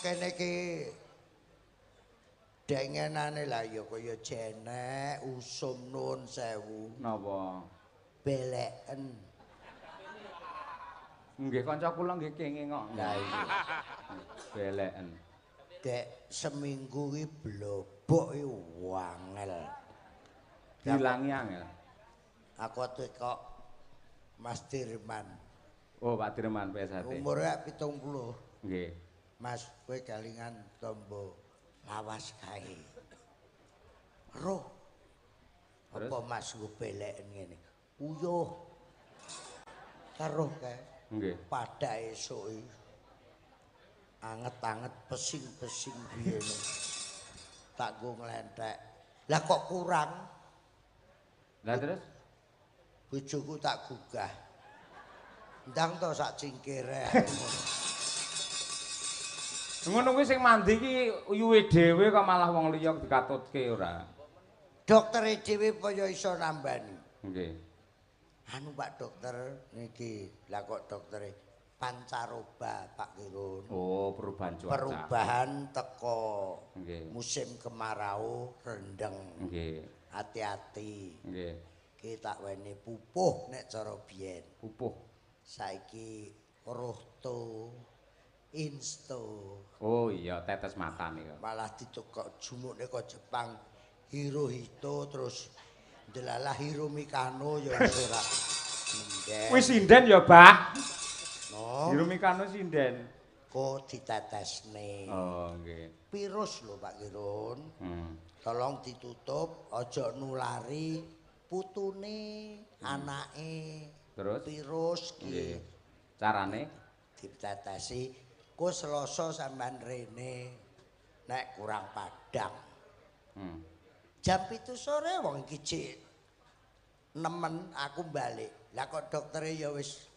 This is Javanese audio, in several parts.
Kene iki dengenane lah ya kaya jenek usum nuwun sewu. Napa? Beleken. Nggih kanca kula nggih kenging kok. Lah iya. Beleken. Dek seminggu iki blobok iki wangel. Dilangi angel. Aku kok Mas Dirman. Oh, Pak Dirman PSHT. Umure 70. Nggih. Mas, kowe kelingan tombo lawas kae. Roh. Apa Mas nggo beleken ngene? Uyuh. Karo kae. Nggih. Pada esuk iki. Anget-anget pesing-pesing biyen. Tak nggo nglenthek. Lah kok kurang? Lah terus? Bojoku tak gugah. Ndang to sak cingkire. Ngono kuwi sing mandi iki uyuhe dhewe kok malah wong liya dikatutke ora. Doktere dhewe apa ya iso nambani. Nggih. Anu Pak Dokter niki, lah kok doktere pancaroba Pak Kirun. Oh, perubahan cuaca. Perubahan teko. Nggih. Musim kemarau rendeng. Nggih. Hati-hati. Nggih. Ki tak weni pupuh nek cara biyen. Pupuh. Saiki rohto insto. Oh iya, tetes mata niku. Malah ditukok jumukne kok Jepang Hirohito terus ndelalah Hiromikano ya wis ora. Sinden. Wis sinden ya, Bah. No. Hiromikano sinden. Kok ditetesne. Oh, nggih. Virus lho Pak Kirun. Tolong ditutup, aja nulari putune, anake. Terus virus ki. Nggih. Carane ditetesi. Ku Selasa sampean rene nek kurang padang. Jam 7 sore wong iki cik nemen aku balik. Lah kok doktere ya wis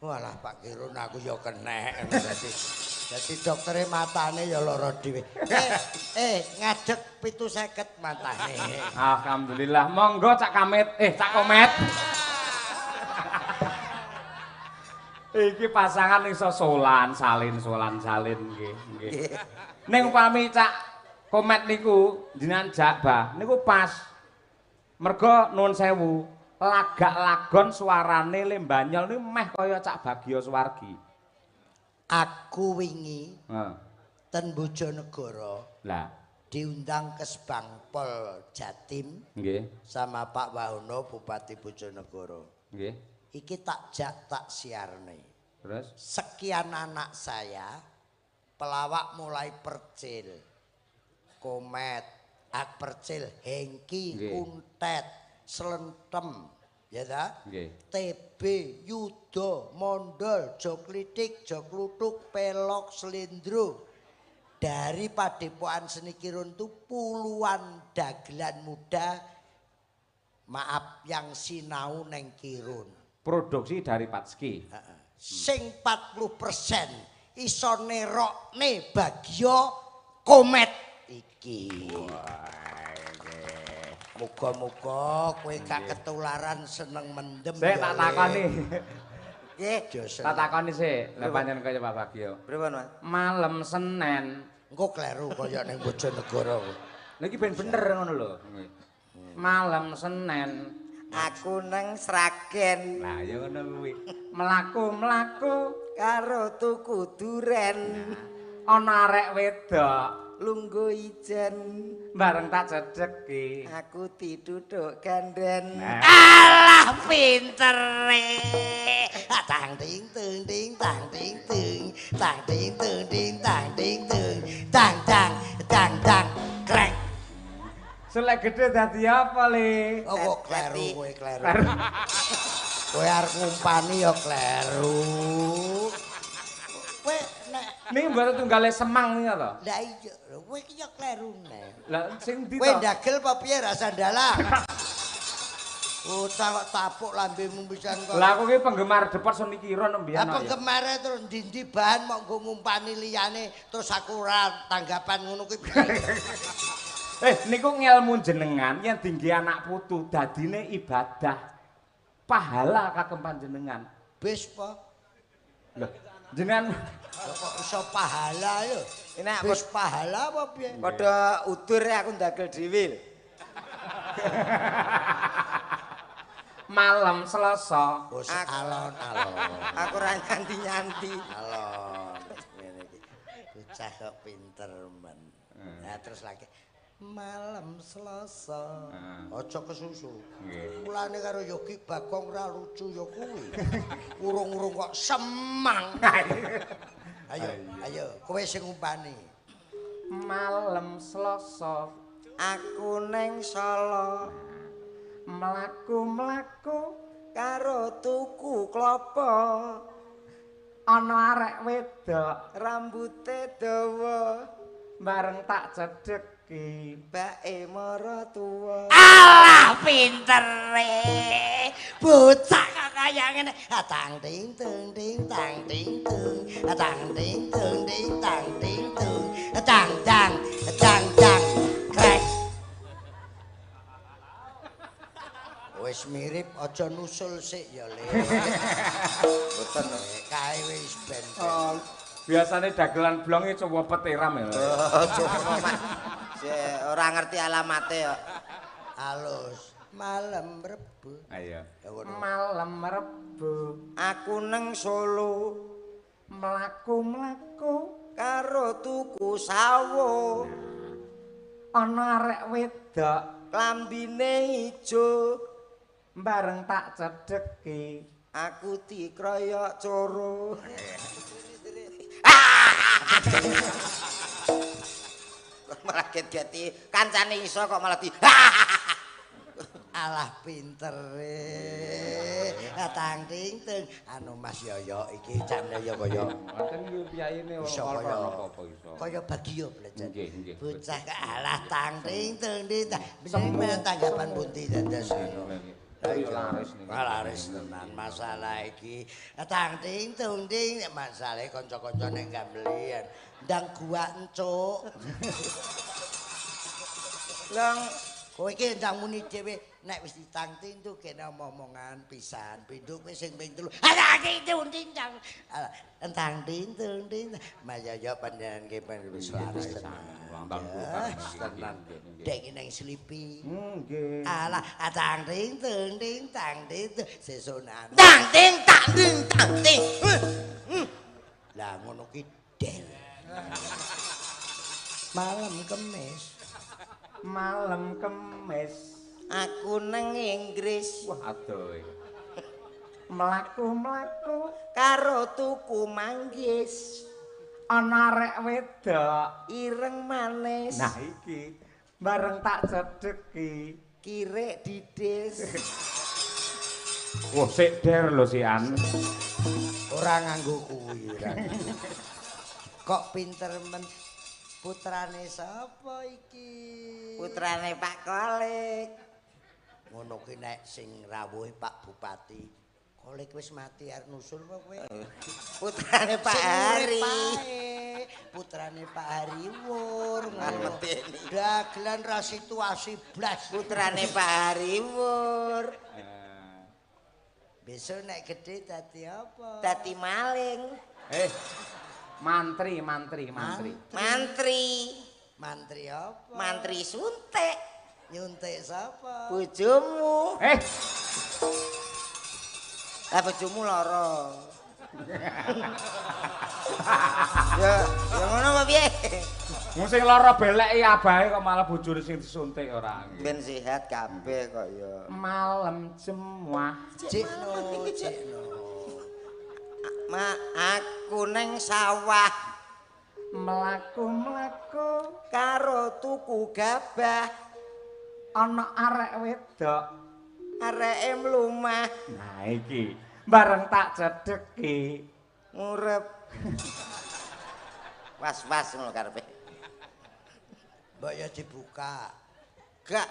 walah Pak Kirun aku ya kenek. Dadi doktere matane ya lara dhewe. Ngadeg 750 matane. Alhamdulillah. Monggo Cak Kamit, Cak Komet. Iki pasangan iso solan, salin, solan, salin nggih, nggih. Ning upami Cak Komet niku jenengan jak Bah, niku pas. Mergo nuwun sewu, lagak lagon suarane Lembanyol niku meh kaya Cak Bagio Suwargi. Aku wingi ten Bojonegoro. Lah, diundang ke Kesbangpol Jatim. Nggih. Sama Pak Wahono Bupati Bojonegoro. Nggih. Iki tak jak tak siarne. Terus sekian anak saya pelawak mulai Percil, Komet, Ak Percil, Hengki, Kuntet, Slentem, ya ta? Nggih. TB, Yudo, Mondol, Joklitik, Joklutuk, Pelok, Slendro. Dari Padepokan Seni Kirun itu puluhan dagelan muda, maaf yang sinau neng Kirun. Produksi dari Patski. Sing 40% iso nerokne Bagio Komet iki. Muga-muga kowe gak ketularan seneng mendem. Sik tak takoni. Nggih, tak takoni sik, lha pancen kaya Pak Bagio. Pripun, Mas? Malam Senin. Engko kleru kaya ning Bojonegoro. Lha iki ben bener ngono lho. Malam Senin aku nang Sragen. Lah ya ngono kuwi. Mlaku-mlaku karo tuku duren. Ana arek wedok lungguh ijen bareng tak cedheki. Aku dituthuk ganden. Alah pintere. Tang ting tung ting tang ting tung tang ting tung ting tang ting tung tang tang tang tang krek. Selek gede dadi apa, Le? Oh, kok kleru kowe kleru. Kowe arep ngumpani ya kleru. Kowe nek niki mboten tunggale semang niku to? Lah iya, kowe iki ya kleru neh. Lah sing ndi to? Kowe ndagel apa piye rasa ndalang? Bocah kok tapuk lambemu pisan kok. Lah aku ki penggemar Depot Seni Kirun mbiyen. Lah penggemare terus ndi-ndi bahan mok nggo ngumpani liyane terus aku ora tanggapan ngono kuwi. Niku ngelmu jenengan yen dingge anak putu dadine ibadah. Pahala kagem panjenengan. Bis po. Lho, jenengan kok iso pahala lho. Nek wis pahala apa piye? Padha udur aku ndagel dhewe. Malam Selasa. Wis alon-alon. Aku ora nyanti-nyanti. Alon. Ngene iki. Bocah kok pinter men. Nah terus lagi malam Selasa. Aja kesusu. Mulane karo Yogi Bagong ra lucu ya kuwi. Urung-urung kok semang. Ayo, ayo, kowe sing ngumpani. Malam Selasa aku neng Solo. Mlaku-mlaku karo tuku klopo. Ana arek wedok rambute dawa. Bareng tak cedheki bae maratuwa. Alah pintere. Bocah kok kaya ngene. Tang ting tung ting tang ting tung. Tang ting tung ting tang ting tung. Tang tang tang tang krek. Wis mirip aja nusul sik ya, Le. Mboten kae wis ben. Biasane dagelan blong iki coba petiram ya. Oh, coba Mas. Sik ora ngerti alamate kok. Alus malam Rebo. Ayo. Malam Rebo aku neng Solo. Mlaku-mlaku karo tuku sawo. Ana arek wedok klambine ijo. Bareng tak cedheki aku dikroyok coro. Malah get-geti kancane iso kok malah di alah pintere. Tang ting tung anu Mas Yoyo iki jane ya kaya ngoten iki piyayine ora ana apa-apa iso. Kaya Bagio belajar. Nggih, nggih. Bocah ke alah tang ting tung ting. Jenenge tanggapan pundi dados. Ayo laris niki. Laris tenan masalah iki. Tang ting tung ting masalahe kanca-kanca ning gambelian. Ndang gua encuk. Lang kowe iki ndang muni dhewe nek wis ditang ting tung kene omong-omongan pisan. Pindho kowe sing ping 3. Alah ting tung ting tang. Tang ting tung ting. Mas Yoyo panjenengan ki wis laris tenan. Tenan. Dek nang slipi. Nggih. Alah tang ting tung ting tang ting sesuk nang. Tang ting tang ting tang ting. Lah ngono ki del. Malam Kemis. Malam Kemis aku nang Inggris. Wah adoh. Mlaku-mlaku karo tuku manggis. Ana arek wedok ireng manis. Nah iki bareng tak cedheki kirek didis. Wah sik der lho sian. Ora nganggo kuwi ora. Kok pinter men putrane sapa iki? Putrane Pak Kolik. Ngono ki nek sing rawuhe Pak Bupati. Kolik wis mati arep nusul apa kowe? Putrane Pak Hari. Putrane Pak Hari Wur. Medeni. Dagelan ra situasi blas. Putrane Pak Hari Wur. Besok nek gedhe dadi apa? Dadi maling. Mantri, mantri, mantri. Mantri. Mantri apa? Mantri suntik. Nyuntik sapa? Bojomu. Lah bojomu lara. Ya, ya ngono apa piye? Wong sing lara beleki abahe kok malah bojone sing disuntik ora. Ben sehat kabeh kok ya. Malam Jemuah. Cikno, cikno. Ma aku neng sawah. Mlaku-mlaku karo tuku gabah. Ana arek wedok areke mlumah. Nah iki bareng tak cedheki ngurep. Was-was ngono karepe. Mbok ya dibuka. Gak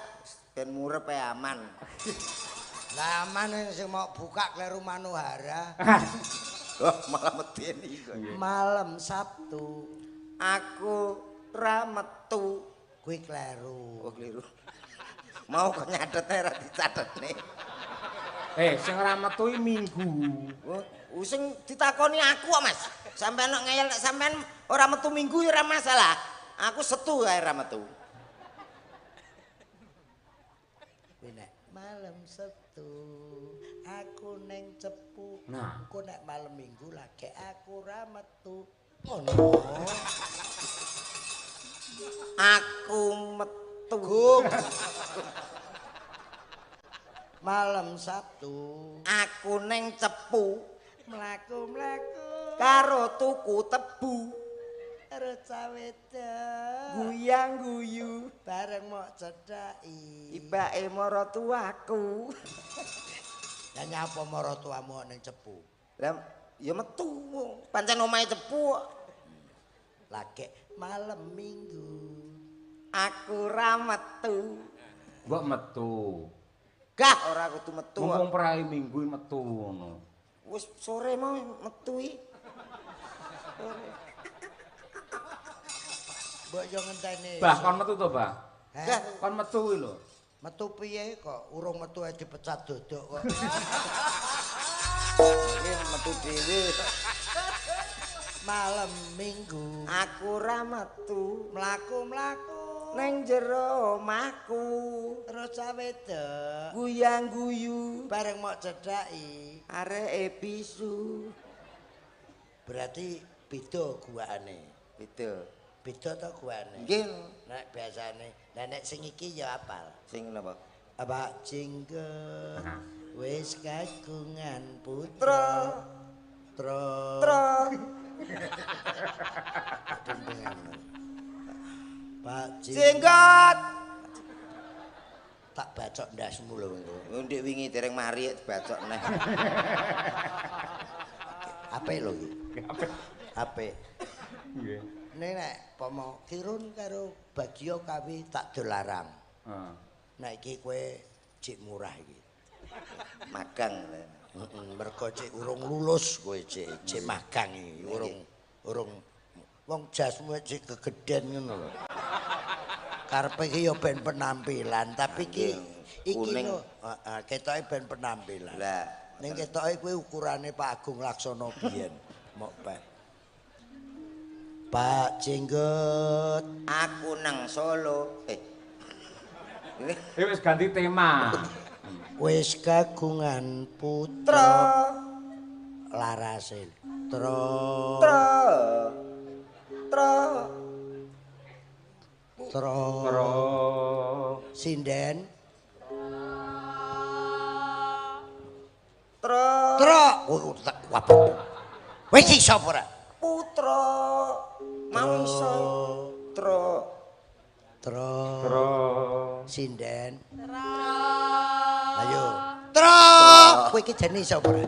ben murep ae aman. Lah aman sing mau buka kleru Manohara. Oh, malah medeni kok. Malam Sabtu aku ra metu. Kuwi kleru. Oh, kleru. Mau kok nyatete ra dicatetne. Sing ora metu iki Minggu. Oh, sing ditakoni aku kok, Mas. Sampeyan kok ngeyel nek sampeyan ora metu minggu ya ora masalah. Aku setu ae ora metu. Kuwi nek malam Sabtu aku neng Cepu. Nah. Engko nek malam Minggu lagi aku ora metu. Ngono. Aku metu. Gung. Malam Sabtu aku neng Cepu mlaku-mlaku karo tuku tebu. Karo cawedok guyang-guyu bareng mok cedhaki ibake maratuwaku. Lah nyapa maratuwamu ning Cepu? Lah ya metu, pancen omahe Cepu kok. Lagek malam Minggu aku ra metu. Mbok metu. Gah ora kudu metu. Mumpung prai Minggu metu ngono. Wis sore mau metu iki. Mbok yo ngenteni. Bah kon metu to, Bah? Heh? Kon metu kuwi lho. Metu piye kok urung metu ae dipecat dodok kok. Iki metu dhewe. Malam Minggu aku ora metu, mlaku-mlaku neng jero omahku terus cawedok guyang-guyu bareng mok cedhaki areke bisu. Berarti beda guakane. Beda. Beda to guakane? Nggih. Nek biasane, lah nek sing iki ya apal. Sing napa? Pak Jenggot wis kagungan putra. Tra. Pak Jenggot tak bacok ndasmu lho engko. Ndek wingi dereng mari dibacok neh. Apik lho iki. Apik. Apik. Nggih. Nek nek pomo Kirun karo Bagio kawi tak dolarang. Heeh. Nek iki kowe cik murah iki. Magang. Heeh, mergo cik urung lulus kowe cik, cik magang iki, urung wong jasmu cik gegeden ngono lho. Karepe iki ya ben penampilan, tapi iki iki lho, heeh, ketoke ben penampilan. Lah, ning ketoke kuwi ukurane Pak Agung Laksono biyen, mok pek. Pak Jenggot, aku nang Solo. Wis ganti tema. Wis kagungan putra larase. Tra tra tra tra tra sinden tra tra wis iso ora putra mau iso tra tra tra sinden tra ayo tra kowe iki jane iso ora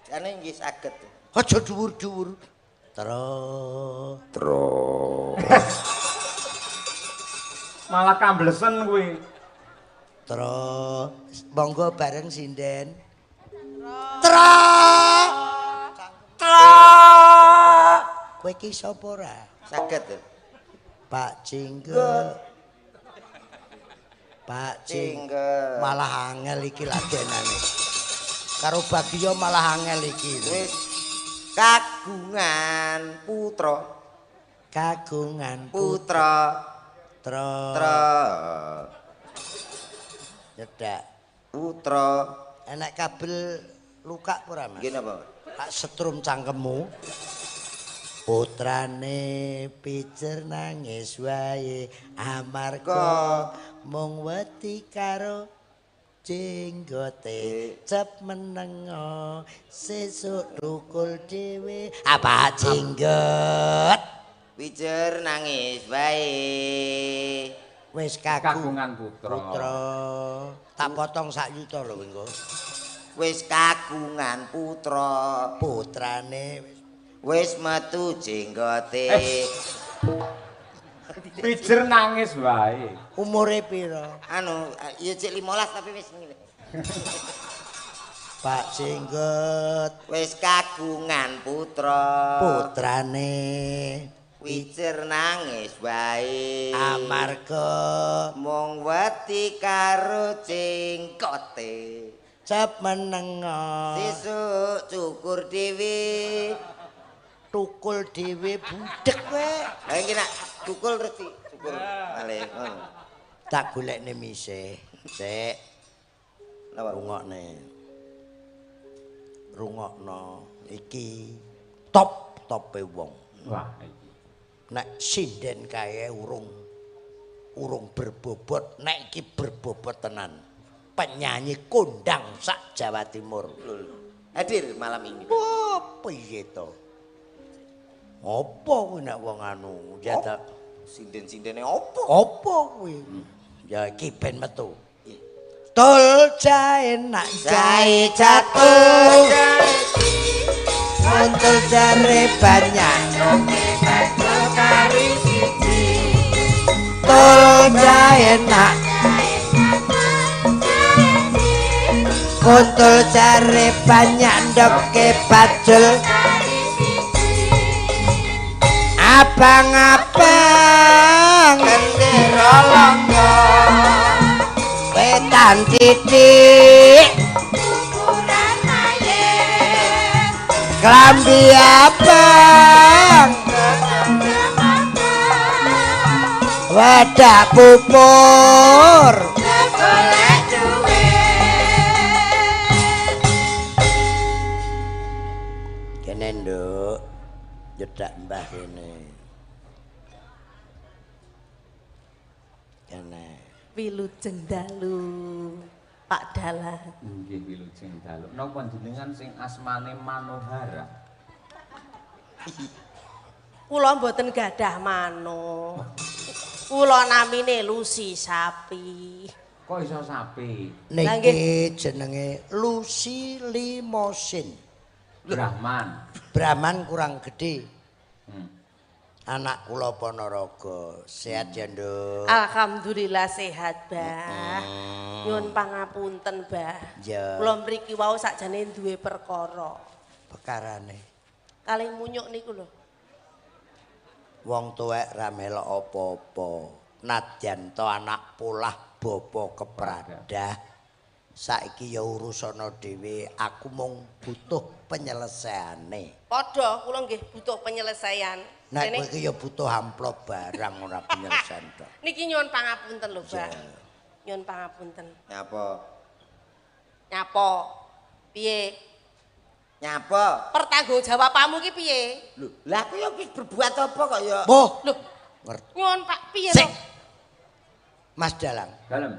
jane nggih saged aja dhuwur-dhuwur tra tra malah kamblesen kuwi tra monggo bareng sinden tra tra kowe iki sapa ora saged Pak Jenggot Pak Jenggot malah angel iki lagenane karo Bagio malah angel iki wis kagungan putra kagungan putra tra tra nyedak putra enek kabel luka ora Mas nggih napa tak setrum cangkemmu putrane pijer nangis wae amarga mung wedi karo jenggote cep menengo sesuk dukul dhewe apa jenggot pijer nangis wae wis kagungan putra putra tak potong sak yuta lho engko wis kagungan putra putrane wis metu jenggote. Pijer nangis wae. Umure pira? Anu, ya cek 15 tapi wis ngene. Pak Jenggot wis kagungan putra. Putrane pijer nangis wae. Amarga mung wedi karo jenggote. Cep menengo. Sesuk cukur dhewe. Tukul dhewe budek kowe. Lah iki nak tukul terus dicukur malih ngono. Tak golekne mise. Sik. Napa? Rungokne. Rungokno iki top-tope wong. Wah, iki. Nek sinden kae urung berbobot, nek iki berbobot tenan. Penyanyi kondang sak Jawa Timur. Hadir malam ini. Oh, piye to? Apa kuwi nek wong anu ya ta Sinden-sindene opo? apa kuwi? Ya iki ben metu. Tul jae nak jae jatuh. Muntul jare banyak. Tul jae nak kuntul jare banyak ndoke bajul. Abang-abang Gendera langga. Wetan titik klambi abang wadah pupur kene nduk nyedak mbah kene kene. Wilujeng dalu Pak Dalang. Nggih, wilujeng dalu. Napa jenengan sing asmane Manohara? Kula mboten gadah mano. Kula namine Lucy Sapi. Kok iso sapi? Niki jenenge Lucy Limosin. Brahman. Brahman kurang gede. Anak kula Ponorogo. Sehat ya, Nduk? Alhamdulillah sehat, Mbah. Nyuwun pangapunten, Mbah. Ya. Kula mriki wau sakjane duwe perkara. Perkarane kalih munyuk niku lho. Wong tuwek ra melok apa-apa. Nadyan to anak polah bapa kepradah. Saiki ya urusana dhewe, aku mung butuh penyelesaiane. Padha kula nggih butuh penyelesaian. Nek kowe iki ya butuh amplop barang ora penyelesaian tok. Niki nyuwun pangapunten lho, Mbak. Nyuwun pangapunten. Nyapa? Nyapa? Piye? Nyapa? Pertanggungjawabanmu ki piye? Lho, lah aku ya wis berbuat apa kok ya? Boh. Lho, ngerti. Nyuwun Pak, piye to? Mas Dalang. Dalem.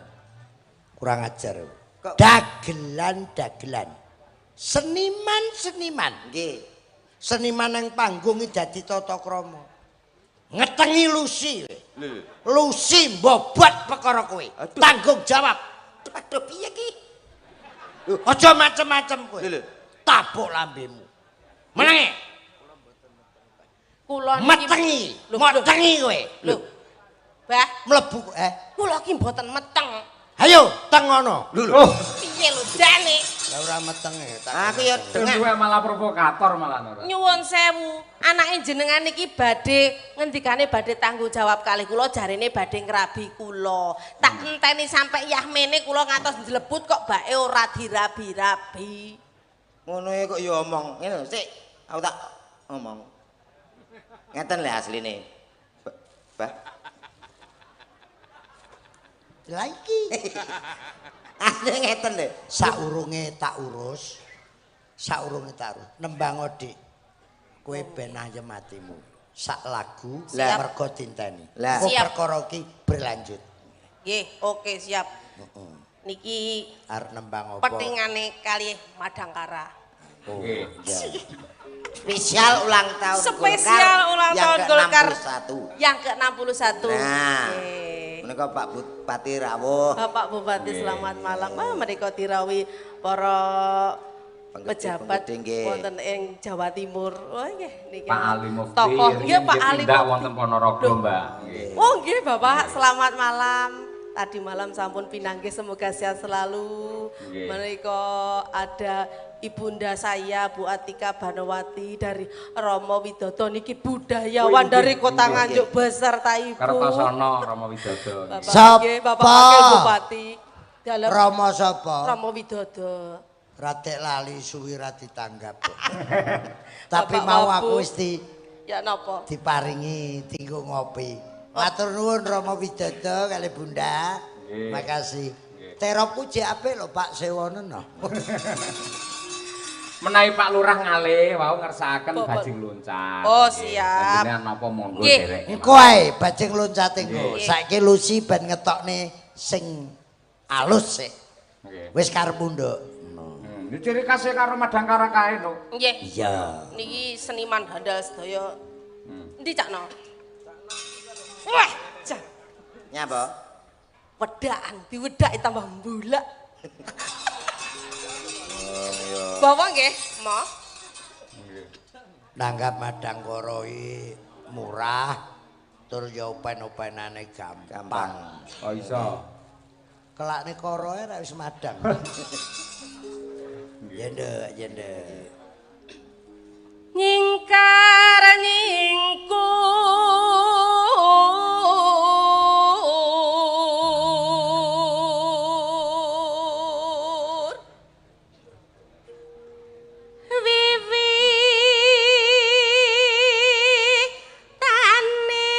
Kurang ajar. Dagelan-dagelan. Seniman-seniman. Nggih. Seniman nang panggung iki dadi tata krama. Ngetengi Lucy. Lucy mbobot perkara kowe. Tanggung jawab. Aduh, piye ki? Aja macem-macem kowe. Lho. Tabuk lambemu. Menenge. Kula niki metengi. Metengi kowe. Lho. Mbah, mlebu kula ki mboten meteng. Ayo, teng ngono. Lho. Piye lho jane? Lah ora metenge. Aku ya dengak. Kowe malah provokator malah ora. Nyuwun sewu, anake jenengan niki badhe ngendikane badhe tanggung jawab kalih kula, jarene badhe ngrabi kula. Tak enteni sampe yahmene kula ngantos njlebut kok bae ora dirabi-rabi. Ngono e kok ya omong. Ngene lho, sik aku tak omong. Ngeten lho asline. Bah. Lah iki. Asline ngeten lho. Saurunge tak urus. Saurunge tak urus. Nembang Dik. Kowe ben ayem atimu. Sak lagu mergo dinteni. Engko perkara iki berlanjut. Nggih, oke siap. Niki arep nembang apa? Petingane kalih Madangkara. Oh, iya. Spesial ulang tahun Spesial ulang tahun Golkar yang ke-61. Yang ke-61. Nah. Menika Pak Bupati rawuh. Bapak Bupati selamat malam. Menika dirawuhi para pejabat wonten ing Jawa Timur. Oh nggih niki. Pak Ali Mufti. Tokoh nggih Pak Ali Mufti wonten Ponorogo, Mbak. Oh nggih Bapak, selamat malam. Tadi malam sampun pinanggih, semoga sehat selalu. Menika ada ibunda saya Bu Atika Banowati dari Romo Widodo niki budayawan dari Kota Nganjuk beserta ibu. Kertosono Romo Widodo. Bapak Wakil Bupati. Dalem Rama sapa? Rama Widodo. Radek lali suwi ra ditanggap. Tapi mau aku wis di ya napa? Diparingi tinggo ngopi. Matur nuwun Rama Widodo kali Bunda. Makasih. Teropku jek apik lho Pak Sewono no. Menawi Pak Lurah ngalih wau ngersakaken bajing loncat. Oh siap. Jenengan napa monggo derek. Engko ae bajing loncate engko. Saiki Lucy ben ngetokne sing alus sik. Nggih. Wis karepmu nduk. Ini ciri khasnya karo Madangkara kae no. Nggih. Iya. Niki seniman handal sedaya. Endi Cakno? Wah, jan. Nyapa? Wedakan, diwedaki tambah mbulak. Oh iya. Bawa nggih, Ma. Nggih. Nanggap Madangkara iki murah, tur ya open-openane gampang. Oh iso. Kelakne koroe ra wis madang. Ya nduk, ya nduk. Nyingkar nyingkur wiwi tane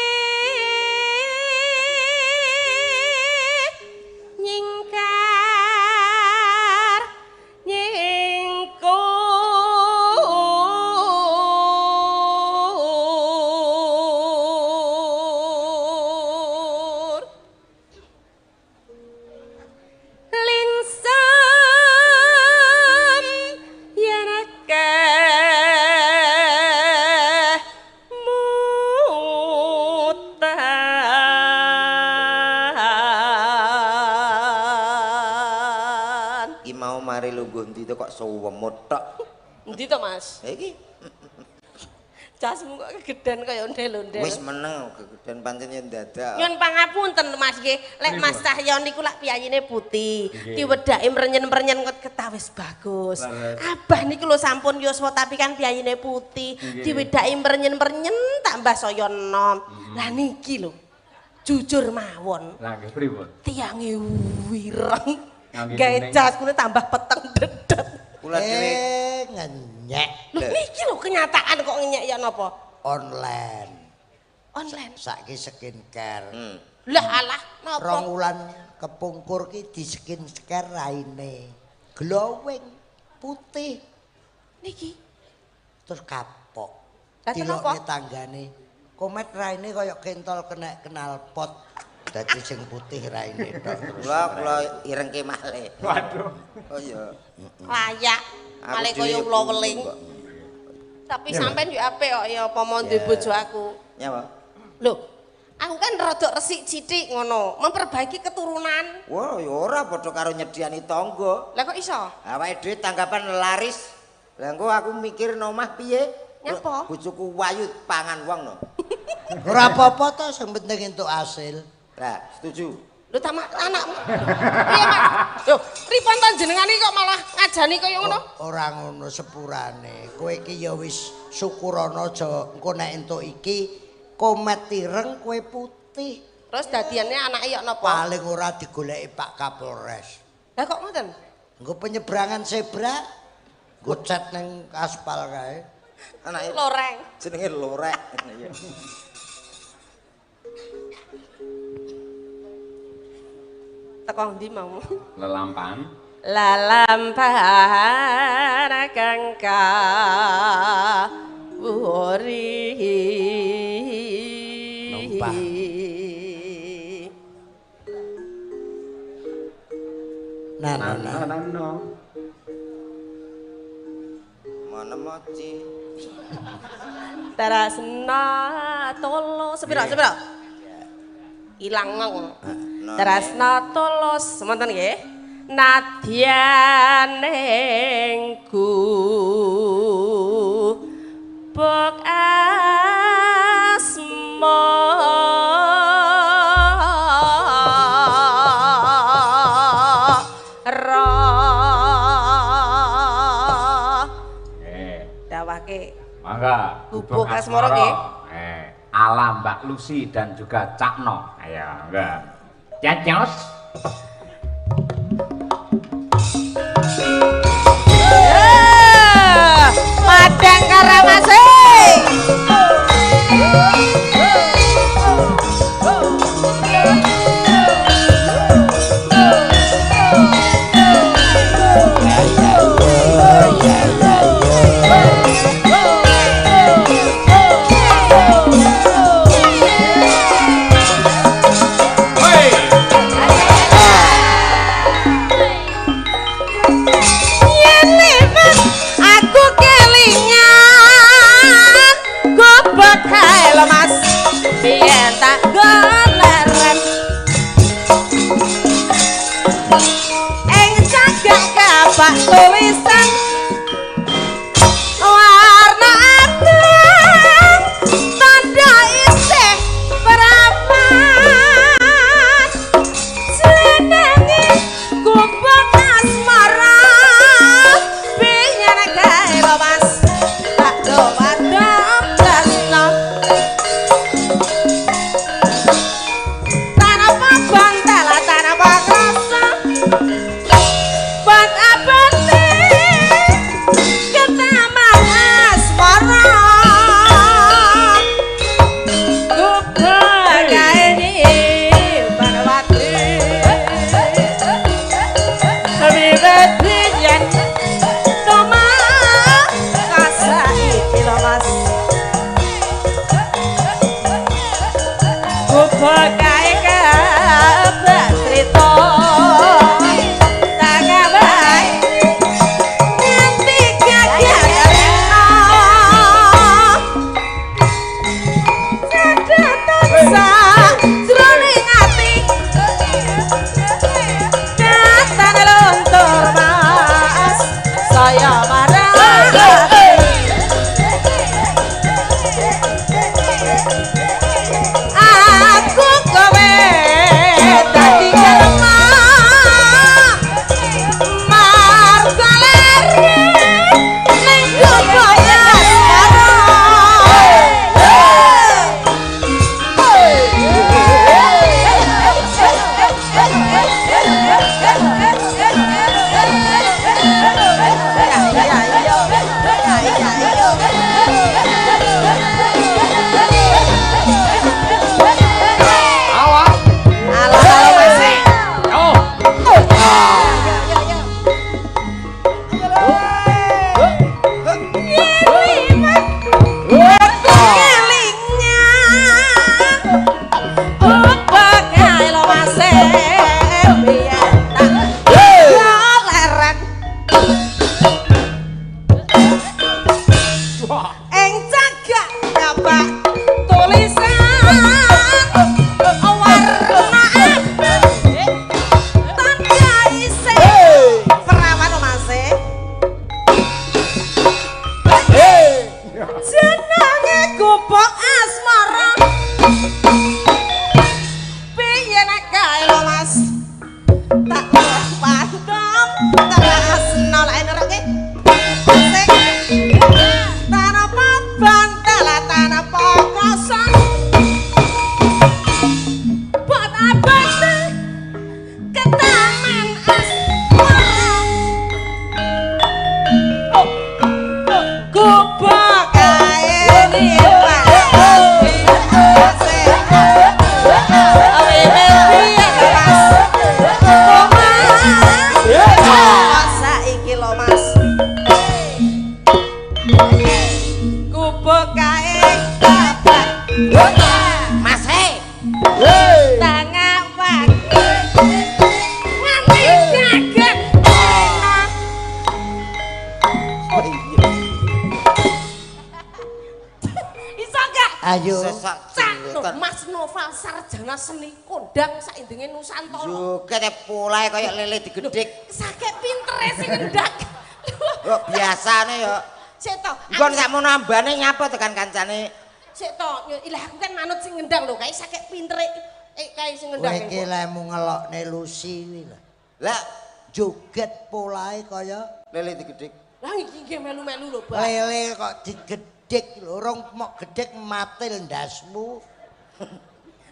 nyingkar nyingkur lingsem yen akeh mutan. Iki mau mari lungguh ndi to kok suwemut tok. Endi to, Mas? Ha iki Jasmu kok kegeden kaya ondel-ondel. wis meneng kegeden pancen yen dadak. Nyun pangapunten Mas nggih, lek Mas Cahyo niku lak piyayine putih, diwedaki mrenyen-mrenyen kok ketawis bagus. Abah niku lho sampun yuswa tapi kan piyayine putih, diwedaki mrenyen-mrenyen tambah saya enom. Lah niki lho. Jujur mawon, Lah nggih pripun? tiange wireng. Ngangge Gawe kuning. jas kuwi tambah peteng dedet. Kula dhewe Ngenyek Lho niki lho kenyataan kok ngenyek ya napa? online. Online. Saiki skincare. Lah alah napa? Rong wulan kepungkur ki di skincare raine. Glowing putih Niki. terus kapok. Lah, kenapa? Dilokne tanggane. Komet raine kaya kentol kena knalpot. Dadi sing putih raine tok terus. kula irengke malih. Waduh. Oh iya. Layak. Aku Malah dhewe kaya ya ula weling. kok. Tapi sampean yo apik kok ya apa mau duwe bojo aku. Nyapa? Lho, aku kan rada resik sithik ngono, memperbaiki keturunan. Wah, ya ora padha karo nyediani tangga. Lah kok iso? Awake dhewe tanggapan laris. Lah engko aku mikir no omah piye? Nyapa? Bojoku wayu pangan wong no. Ora apa-apa to sing penting entuk hasil. Lah, setuju. Lho tamak anakmu. Piye, Mas? Lho, pripun to jenengane kok malah ngajani kaya ngono? Ora ngono sepurane. Kowe iki ya wis syukurana aja engko nek entuk iki komet ireng kowe putih. Terus dadiane anake yok napa? Paling ora digoleki Pak Kapolres. Lah kok ngoten? Engko penyeberangan zebra nggo cat ning aspal kae. Anake Loreng. jenenge lorek. Iya. Teko ndi mau? Lelampan. Lalampahan kang kawuri. Numpah. Nah, nah, nah. Nano. Mana moci? Tarasna tolo sepiro sepiro? Ilang ngong. Tarasna tolos semonten nggih. Nadyan ing gubuk asmara. Nggih. Dawake Mangga. Gubuk Asmara nggih. Ala Mbak Lucy dan juga Cakno. Ayo, mangga. Cacos. Gubuk kae kabar crita tak kabahi nganti gagal rena cadatan sajroning ati datan luntur mas saya marah. Aku kowe dadi lemah marga lere ning gubuk asmara. Awak. Alah alah Mas. Oh. Aku kelingan gubuk kae lho Mas biyen tak leren ing cagak kapak tulisan warna abang tanda isih perawan lho Mas. Jenenge gubuk asmara piye nek kae lho Mas tak padam tresno lek nerake sing tanpa bantal tanpa kosong buat abang ke taman asmara. Gubuk kae saiki lho Mas gubuk kae kabar Mas he. tangawak nganti kaget enak. Iso gak? Ayo. Sesak Cak lho, jenggotan. Mas Noval sarjana seni kondang saindenge Nusantara. Joget e polahe kaya lele digedik. Saking pintere sing ngendak. Kok biasane ya. Sik to. Engko nek sakmono ambane nyapa tekan kancane. Sik to, ilah aku kan manut sing ngendang lho, kae saking pintere kae sing Kowe ngendang. iki lemu ngelokne Lucy kuwi lho. Lah Joget polahe kaya lele digedik. Lah iki nggih melu-melu lho, Pak. lele kok digedhik lho, rong mok gedhek matil ndasmu.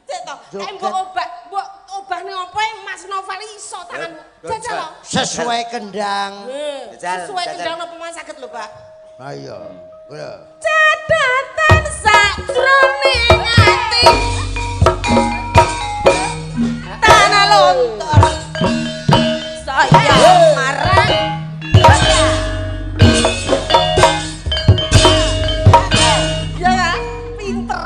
Sik to, kae Joget. mbok obah, mbok obahne opo e Mas Noval iso tanganmu. Jajal lho. Sesuai kendang. Jajal, Sesuai jajal. kendang napa Mas saged lho, Pak. Ayo. Lho. Cadatan sajroning ati tanah lontor saya marah. Ya kan? Pinter.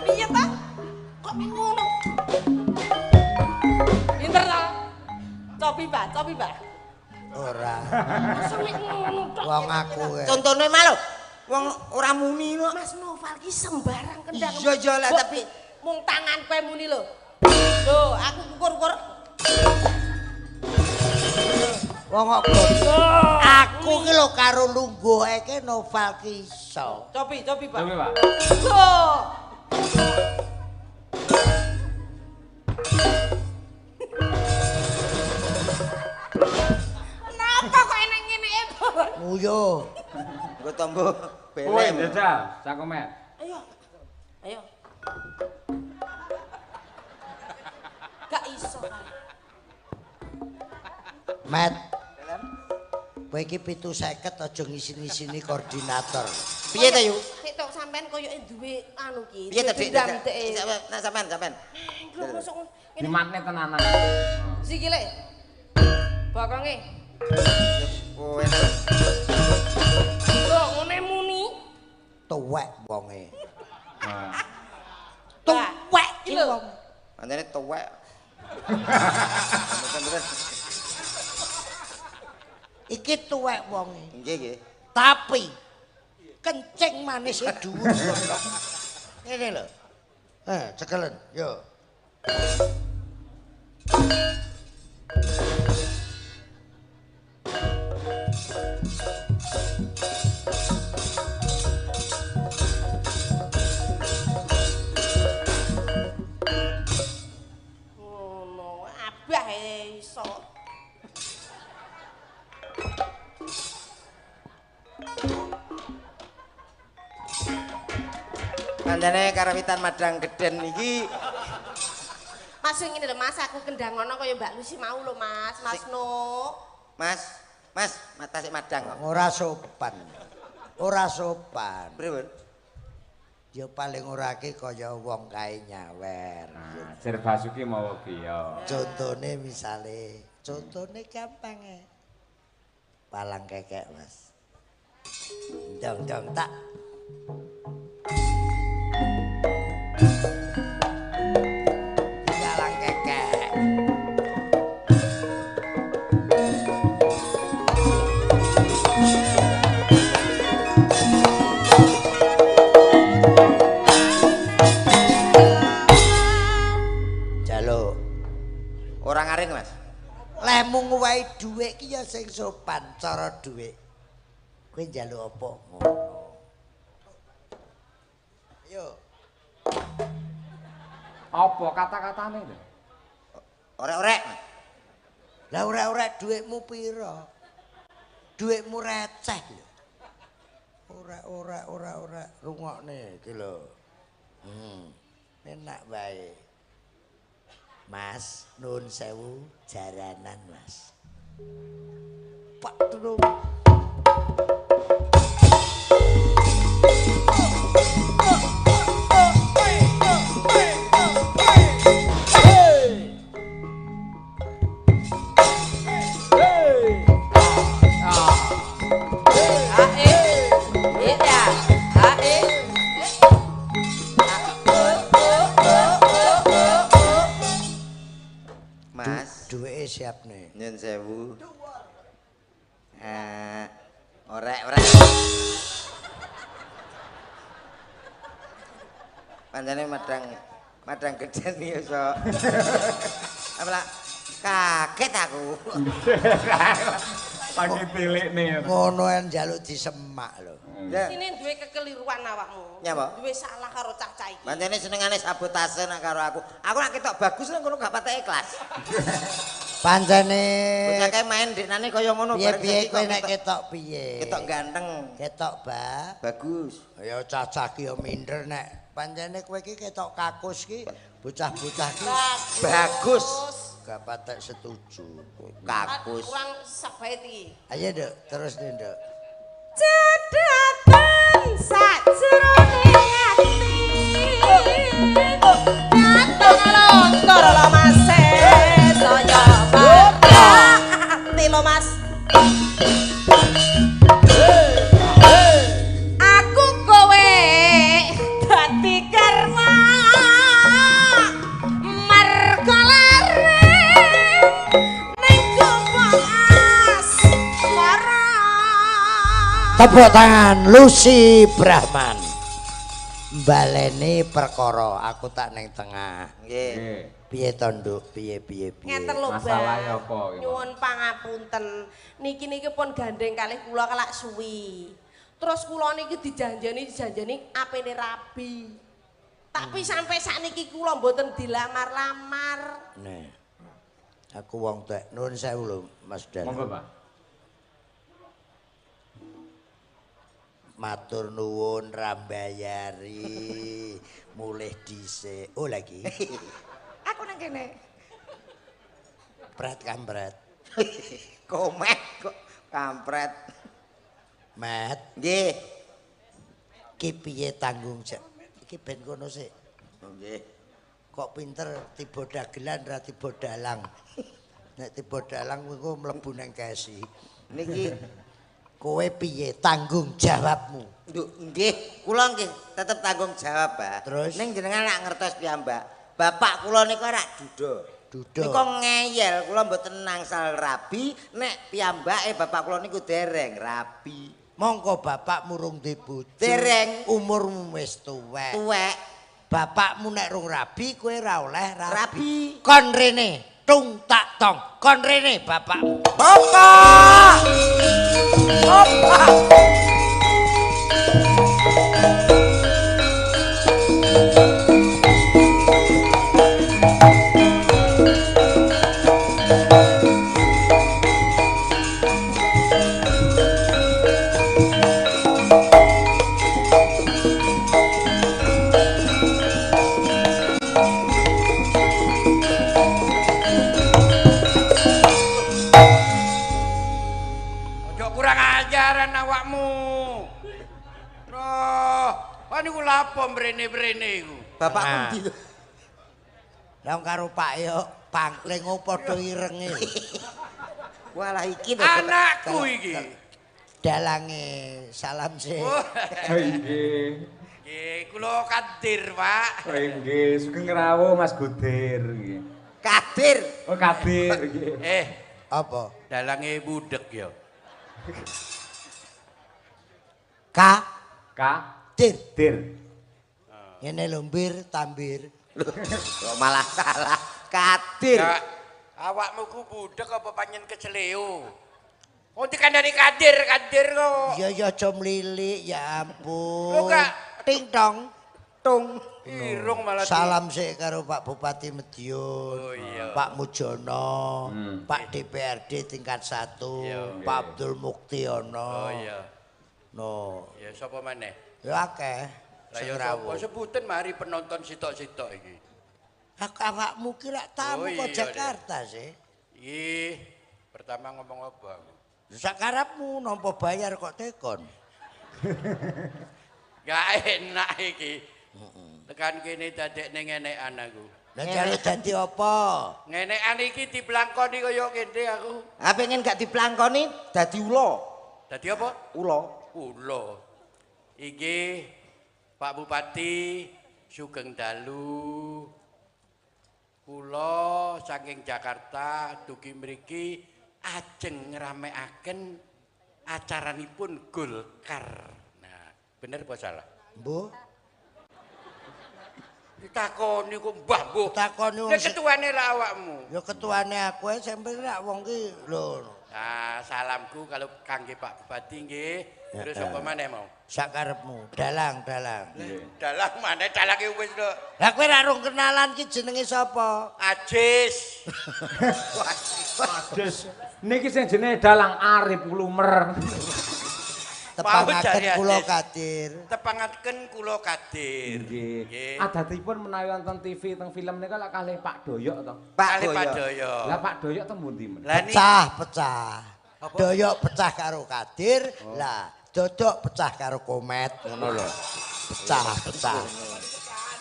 Piye ta? Kok ngono? Pinter ta? Cobi, Pak, cobi, Pak. Ora. Masa mek ngono tok. Wong aku e. Contone mah lho. Wong ora muni kok. Mas Noval ki sembarang kendang. Iya, iya lah, Mbok, tapi- mung tangan kowe muni lho. Lho, aku ukur-ukur. Wong kok aku ki lho karo lungguhe ki Noval ki iso. Cobi, cobi, Pak. Coba, Pak. Lho. Napa kok enek ngene e, Bon? Nguyo. Engko tombo Kowe belem. jajal, cakomet. Ayo. Ayo. Gak iso. Met. Kowe iki 750 aja ngisin-ngisini koordinator. Piye ta, Yu? Sik tok sampean koyoke duwe anu ki. Piye ta, Dik? Dendam dek. Nek sampean, sampean. Lho mosok ngene. Dimatne tenanan. Sikile. Bokonge. Kowe Lho ngene muni. Pancene tuwek. Mboten-mboten. Iki tuwek wonge. Nggih, nggih. Tapi kencing manis e dhuwur goblok. Ngene lho. Cekelen, yo. Ngono, abah iso. Pancene karawitan Madang Geden iki Mas ngene lho Mas, aku kendang ngono kaya Mbak Lucy mau lho Mas, Mas No. Mas, Mas, tasik madang kok. Ora sopan. Ora sopan. Pripun? Ya paling ora ki kaya wong kae nyawer. Nah, Sir Basuki mawa biya. Contone misale, contone gampang e. Palang kekek, Mas. Dong-dong tak. Palang kekek. Jaluk. Ora ngaring, Mas. Lehmu nguwehi dhuwit ki ya sing sopan cara dhuwit. Kowe njaluk apa ngono. Ayo. Apa kata-katane lho? Orek-orek. Lah orek-orek dhuwitmu pira? Dhuwitmu receh lho. Ora ora ora rungokne iki lho. Enak wae. Mas, nuwun sewu jaranan, Mas. Pak tulung. Mas, Duweke siap nih. nyun sewu. Orek-orek. Pancene madang Geden iki iso. Apa lah? Kaget aku. Lagi tilikne. Ngono en njaluk disemak lho. Ya. Sini duwe kekeliruan awakmu. Nyapa? Duwe salah karo cah-cah iki. Pancene senengane sabotase nak karo aku. Aku nak ketok bagus nang kono gak patek ikhlas. Pancene Bocah kae main deknane kaya ngono bareng piye-piye saiki kowe kok nek ketok piye? Ketok ganteng, Ketok ba. bagus. Ya cacah ki ya minder nek pancene kowe iki ketok kakus ki bocah-bocah ki Bagus. gak patek setuju. Kakus. Kurang sabait iki. Ayo Nduk, terus nih Nduk. Cedhaten sajroning ati. Katon lontor lho Mas, saya ati lho Mas. Aku kowe dadi karma marga lare ning gobong asmara. Tepuk tangan Lucy Brahman. Baleni perkara aku tak ning tengah. Nggih. Nggih. Piye to Nduk? Piye piye piye? Ngeten lho, Mbak. Masalahe apa iki, Pak? Nyuwun pangapunten. Niki niki pun gandeng kalih kula kelak suwi. Terus kula niki dijanjeni apene rabi. Tapi sampai sakniki kula mboten dilamar-lamar. Nih. Aku wong tek nuwun sewu lho Mas Dan. Monggo, Pak. Matur nuwun rambayari mulih dhisik. Oh lagi. Aku nang kene. Pret kampret. Komet kok kampret. Met, Nggih. ki piye tanggung jawab? Iki ben kono sik. Oh, nggih. Kok pinter tiba dagelan ra tiba dalang. Nek tiba dalang kuwi mlebu nang kesi. Niki Kowe piye tanggung jawabmu? Nduk, nggih, kula nggih tetep tanggung jawab, Pak. Terus? Ning jenengan lak ngertos piyambak. Bapak kula niku rak duda. Duda. Nika ngeyel kula mboten angsal rabi nek piyambake bapak kula niku dereng rabi. Mongko bapakmu rung duwe bojo. Dereng. Umurmu wis tuwek. Tuwek. Bapakmu nek rung rabi kowe ora oleh rabi. Rabi. Kon rene, tung tak tong. Kon rene bapakmu. Bapak. Bapak. Mrene-mrene iku. Bapakku ndi? Lah karo Pak yo pangkling padha irenge. Walah iki lho anakku iki. Dalange salam sih. Oh nggih. Nggih, kula Kadir, Pak. Oh nggih, sugeng rawuh Mas Gudir nggih. Kadir. Oh Kadir nggih. Apa? Dalange budhek ya. K K Dir. Dir. Ngene lho mbir tambir. Kok malah salah. Kadir. Ya, awakmu ku budhek apa panjen keceleo? Wong dikandani Kadir, Kadir kok. Ya ya aja mlilik ya ampun. Lho gak ting tong tung. Irung malah. Salam sik karo Pak Bupati Madiun, oh, iya. Pak Mujono, Pak DPRD tingkat 1, iya, Pak Abdul Muktiono. Oh iya. No. Ya sapa maneh? Ya akeh. Lah ya sapa sebutan mari penonton sitok-sitok iki. Aku awakmu ki lak tamu oh, kok iya, Jakarta sih. Ih, pertama ngomong apa aku? Sakarepmu nampa bayar kok tekon. Gak enak iki. Tekan kene dadekne ngenekan aku. Lah jare dadi apa? Ngenekan iki diblangkoni kaya kene aku. Ha pengen gak diblangkoni dadi ula. Dadi apa? Ula. Ula. Iki Pak Bupati sugeng dalu. Kula saking Jakarta dugi mriki ajeng ngramekaken acaranipun Golkar. Nah, bener apa salah? Mbuh. Ditakoni kok mbah mbuh. Takoni wong Lah ketuane ra awakmu. Ya ketuane aku ae sampe rak wong ki lho. Nah, salamku kalau kangge Pak Bupati nggih. Terus apa maneh mau? Sakarepmu, dalang, dalang. Dalang maneh dalange wis lho. Lah kowe ra rung kenalan ki jenenge sapa? Ajis. Ajis. Niki sing jenenge dalang Arif Lumer. Tepangaken kula Kadir. Tepangaken kula Kadir. Nggih. Adatipun menawi wonten TV teng film nika lak kalih Pak Doyok to. Pak Doyok. Lah Pak Doyok teng pundi men? Pecah, pecah. Doyok pecah karo Kadir, lah Dodok pecah karo Komet ngono lho. Pecah, pecah.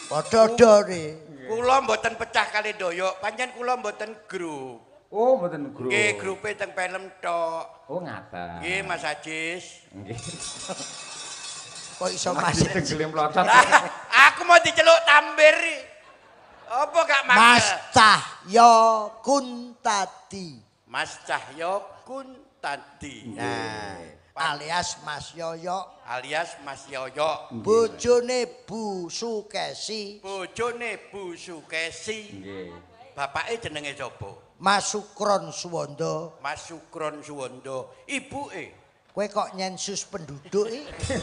Padha-padha. Kula mboten pecah kali Doyok, pancen kula mboten grup. Oh, mboten grup. Nggih, grupe teng film tok. Oh, ngaten. Nggih, Mas Ajis. Nggih. Kok iso Mas dengkele mlocot. Aku mau diceluk tambir. Apa gak mangkel? Mas Cahyo Kuntadi. Mas Cahyo Kuntadi. Nah, alias Mas Yoyo. Alias Mas Yoyo. Bojone Bu Sukesi. Bojone Bu Sukesi. Nggih. Bapake jenenge sapa? Mas Sukron Suwondo. Mas Sukron Suwondo. Ibuke. Kowe kok nyensus penduduk iki?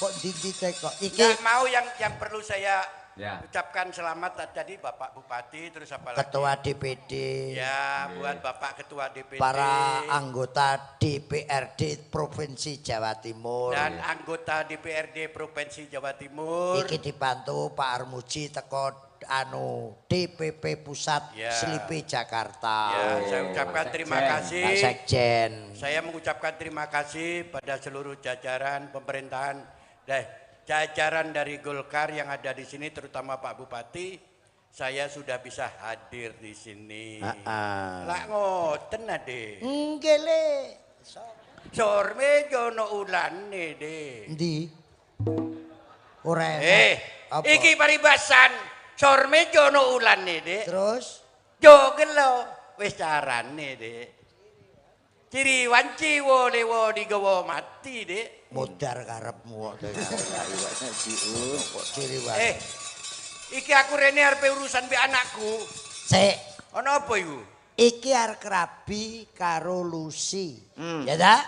Kok ndi-ndi kok? Iki nggak mau yang perlu saya ucapkan selamat tadi Bapak Bupati, terus apa lagi? Ketua DPD. Ya, buat Bapak Ketua DPD. Para anggota DPRD Provinsi Jawa Timur. Dan anggota DPRD Provinsi Jawa Timur. Iki dibantu Pak Armuji teko anu DPP Pusat Slipi Jakarta. Ya, saya ucapkan terima kasih. Pak Sekjen. Saya mengucapkan terima kasih pada seluruh jajaran pemerintahan, jajaran dari Golkar yang ada di sini, terutama Pak Bupati. Saya sudah bisa hadir di sini. Lah ngoten ade. Nggih le. Sorme jono ulane de. Endi? Ora enak. Iki paribasan. Sor meja ono ulane, Dik. Terus Jo gelo wis carane, Dik. Ciri wanci wo lewo digawa mati, Dik. Modar karepmu kok. Kok ciri wanci. Eh. Iki aku rene arepe urusan mbek anakku. Sik. Ana apa iku? Iki arep rabi karo Lucy. Ya ta?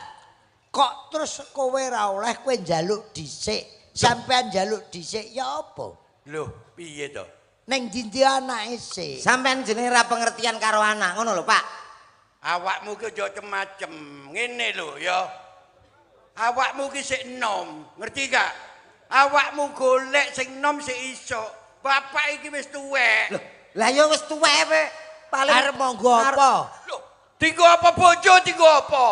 Kok terus kowe ra oleh kowe njaluk dhisik. Sampean njaluk dhisik ya apa? Lho, piye to? Ning ndi anake sik? Sampean jenenge ra pengertian karo anak ngono lho, Pak. Awakmu ki aja macem-macem. Ngene lho ya. Awakmu ki sik enom, ngerti gak? Awakmu golek sing enom sik iso. Bapak iki wis tuwek. Lho, lah ya wis tuwek pe. Paling arep monggo apa? Lho, dinggo apa bojo, dinggo apa?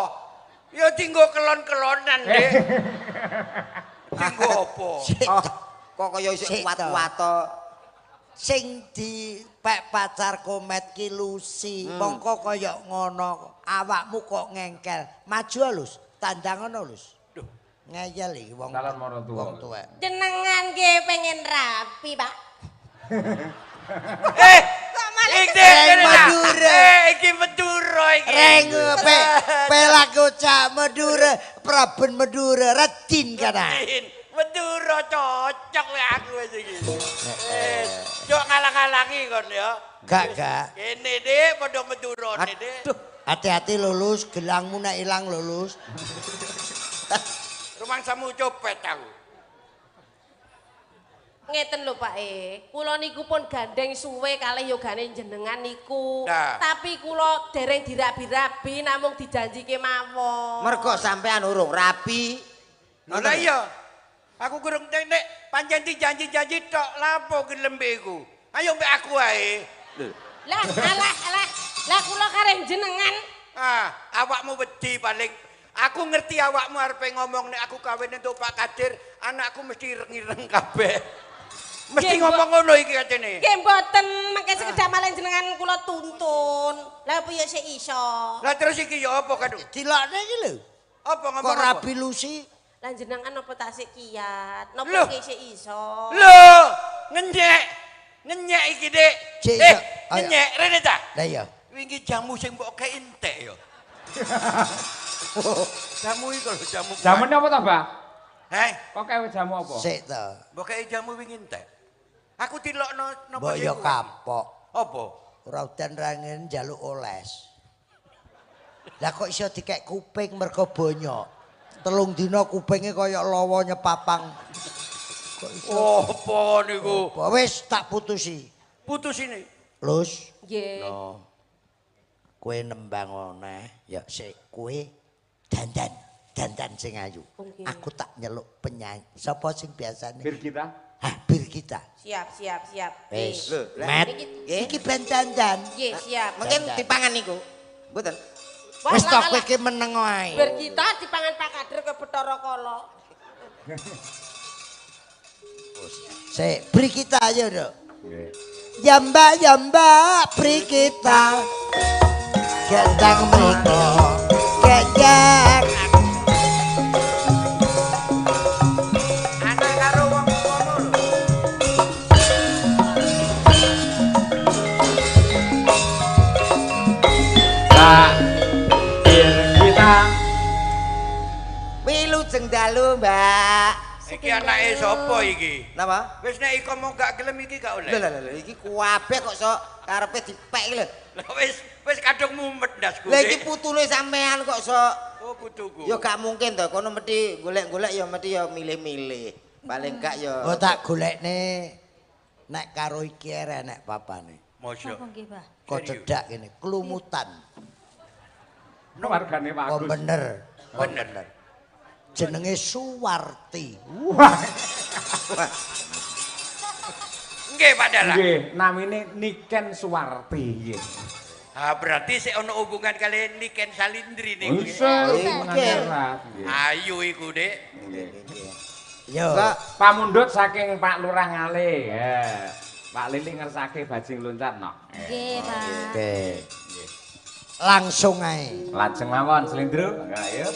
Ya dinggo kelon-kelonan, Dik. Dinggo apa? Kok kaya isih kuat-kuat to. Sing dipek pacar Komet ki Lucy, mongko kaya ngono, awakmu kok ngengkel. Maju Lus, tandang ngono Lus. Duh, ngeyel iki wong. Calon maratuwa. Wong tuwek. Jenengan nggih pengen rapi, Pak. Eh, iki Madura. Iki Madura iki. Reng pelaku cak Madura, Praben Madura, Radin kana. Madura cocok lek aku wis iki. Jok ngalang-alangi kon ya. Gak, gak. Kene Dik, padha Madurane Dik. Hati-hati lulus, gelangmu nek ilang lulus. Rumangsamu copet aku. Ngeten lho Pak E, kula niku pun gandeng suwe kalih yogane jenengan niku. Nah. Tapi kula dereng dirabi-rabi namung dijanjike mawon. Mergo sampean urung rabi. Lho lah iya. Aku kurang nek pancen dijanji-janji tok lapo gelem mbek iku. Ayo mbek aku ae. Lah alah alah, lah kula kareh jenengan. Ah, awakmu wedi paling. Aku ngerti awakmu arepe ngomong nek aku kawin entuk Pak Kadir, anakku mesti ireng-ireng kabeh. Mesti ngomong ngono iki katene. Nggih mboten, mengke sekedhak malih jenengan kula tuntun. Lah piye sik iso? Lah terus iki ya apa kadung? Dilokne iki lho. Apa ngomong Kok apa? rabi Lucy? Lah jenengan napa tasik kiat? Napa nggih sik iso? Lho, ngenyek. Ngenyek iki, Dik. Ngenyek rene ta? Lah iya. Wingi jamu sing mbok kei entek ya. Jamu iki lho jamu. Jamune apa to, Mbah? Heh, kok kewe jamu apa? Sik to. Mbok kei jamu wingi entek. Aku dilokno napa Mbok ya kapok. Apa? Ora udan ra ngene njaluk oles. Lah kok iso dikek kuping mergo bonyok. 3 dina kupinge kaya lawa nyepapang. Kok iso? Apa niku? Wis tak putusi. Putusine. Lus. Nggih. No. Kowe nembang oneh, ya sik kowe dandan, dandan sing ayu. Okay. Aku tak nyeluk penyanyi. Sapa sing biasane? Birgita. Hah, Birgita. Siap, siap, siap. Wis. Met. Iki ben dandan. Nggih, siap. Mungkin dipangan niku. Mboten. Wis to kowe iki meneng wae. Birgita dipangan Pak Kadir ke Bathara Kala. Sik, Birgita ayo, Nduk. Nggih. Ya Mbak, ya Mbak, Birgita. Gendang mriko kejak anak karo wong ngono lho. Pak Birgita. Wilujeng dalu, Mbak. Iki anake sapa iki? Napa? Wis nek iko mau gak gelem iki gak oleh. Lho lho lho iki kuabeh kok sok karepe dipek iki lho. Lah wis kadung mumet ndasku. Lah iki putune sampean kok sok. Oh putuku. Ya gak mungkin to kono mesti golek-golek ya mesti ya milih-milih. Paling gak ya. Oh tak golekne nek karo iki nek papane. Mosok. Napa nggih, Pak? Kok cedhak kene klumutan. Wargane Pak Kok Agus. bener. Bener. Jenenge Suwarti. Wah. Nggih Pak Dalang. Nggih, namine Niken Suwarti nggih. Ah berarti sik ana hubungan kali Niken Salindri niku. Nggih. Ayu iku, Dik. Nggih. Yo. Pamundhut saking Pak Lurah Ngale. Ya. Pak Lili ngersake bajing loncat no. Nggih, Pak. Oke. Langsung ae. Lajeng mawon Slendro. Ayo.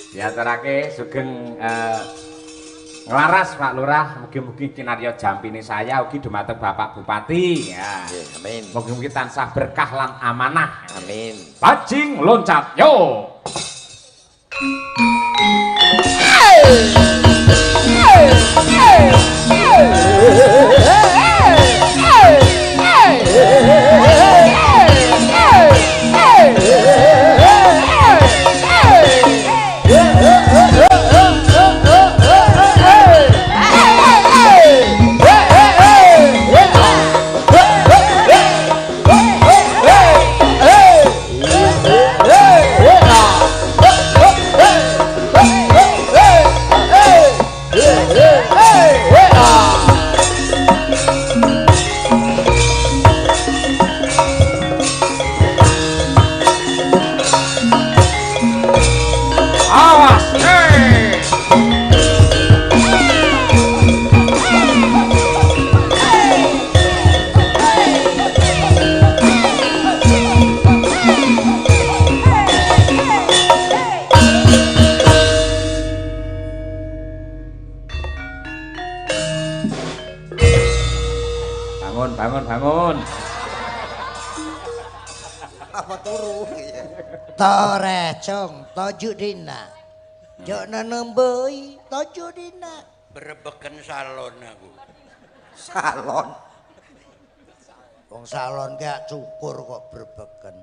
Diaturake sugeng Nglaras Pak Lurah, mugi-mugi kinarya jampine saya ugi dumateng Bapak Bupati. Ya. Amin. Mugi-mugi tansah berkah lan amanah. Amin. Bajing loncat yo. Awas, hey. Bangun, bangun, bangun. Apa turu? Torecong toju dina. Jok nenembei toju dina. Berebeken salon aku. Salon. Wong salon gak cukur kok berebeken.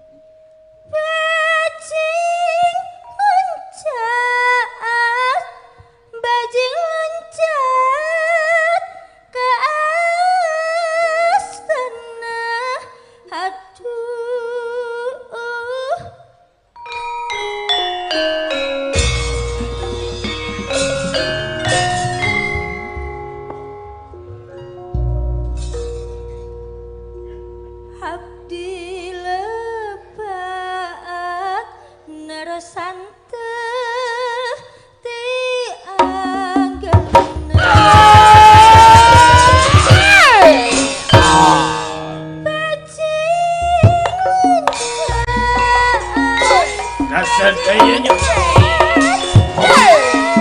Bajing loncat, bajing loncat ke astana. Aduh. Abdi lebat nerosante ti anggena. Bajing loncat. Dasar kayaknya. Bajing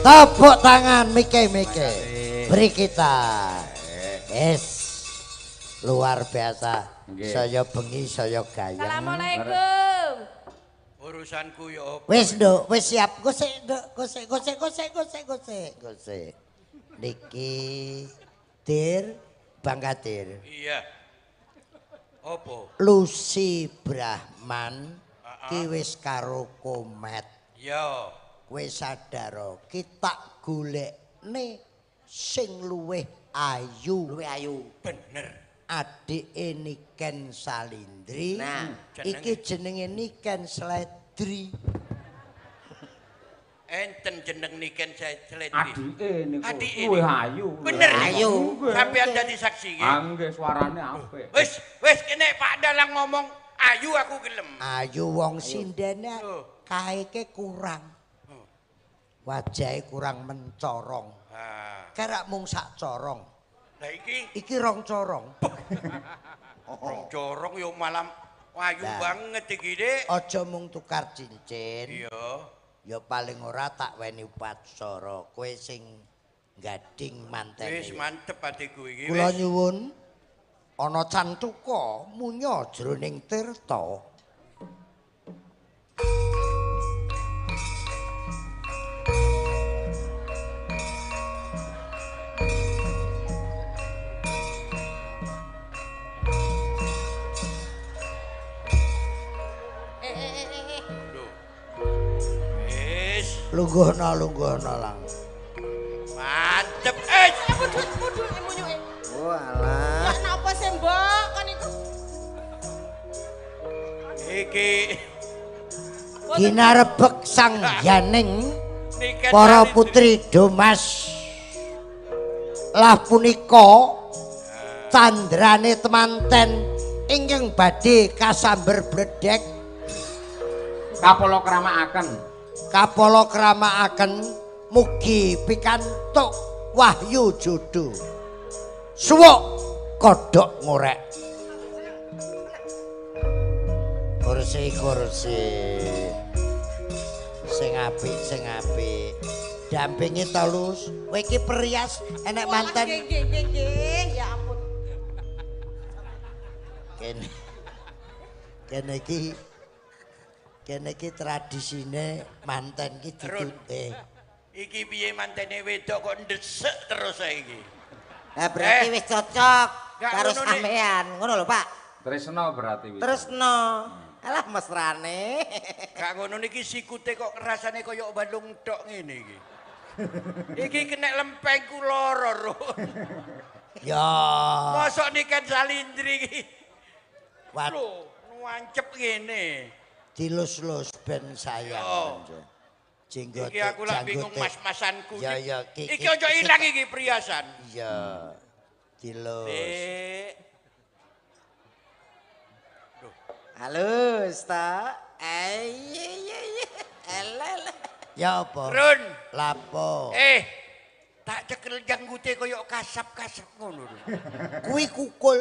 Tepuk tangan Mike-Mike. Beri kita. Yes. Luar biasa. Saya bengi, saya gayeng. Assalamualaikum. Urusanku yo. Wis nduk, wis siap. Gosek nduk, gosek gosek gosek gosek gosek gosek. Niki Dir Bang Kadir. Iya. Opo? Lucy Brahman ki wis karo Komet. Iya. Kowe sadar kita golekne sing luwih ayu. Luwih ayu. Bener. Adike Niken Salindri. Nah, iki jenenge Niken Sledri. Enten jeneng Niken Sledri. Adike niku luwih ayu. Bener ayu. Sampeyan dadi saksi nggih. Ah nggih suarane apik. Wis, wis kene Pak Dalang ngomong ayu aku gelem. Ayu wong sindene kaeke kurang. Wajahe kurang mencorong. Kerak mung sak corong. Lah iki iki rong corong. Rong corong yo malam ayu banget iki, Dik. Aja mung tukar cincin. Iya. Ya paling ora tak weni upacara. Kowe sing gading mantene. Wis mantep atiku iki. Kula nyuwun ana cantuka munya jroning tirta. Lungguhna lungguhna lang. Mantep. Pudut munyuke. Oh alah. Lah napa sih mbok kon iku? Iki ginarebek sang yaning para putri Domas. Lah punika candrane temanten ingkang badhe kasamber bledek. Kapala kramakaken. Kapala kramakaken mugi pikantuk wahyu jodoh. Suwuk kodhok ngorek. Kursi kursi. Sing apik sing apik. Dampingi to Lus. Kowe iki perias enek manten. Nggih nggih nggih, ya ampun. Kene. Kene iki kene iki tradisine manten iki ditute. Iki piye mantene wedok kok ndesek terus saiki. Lah berarti wis cocok karo sampean, ngono lho Pak. Tresno berarti wis. Tresno. Alah mesrane. Gak ngono niki sikute kok rasane kaya balung tok ngene iki. Iki kena lempengku loro, Run. Ya. Mosok Niken Salindri iki. Lho, nuancep ngene. Dilus-lus ben sayang. Jenggote. Iki aku lak bingung mas-masanku. Ya ya iki aja ilang iki perhiasan. Iya. Dilus. Dik. Halus ta. Iya. Elel. Ya apa? Run. Lapo? Tak cekel janggute koyo kasap-kasap ngono lho. Kuwi kukul.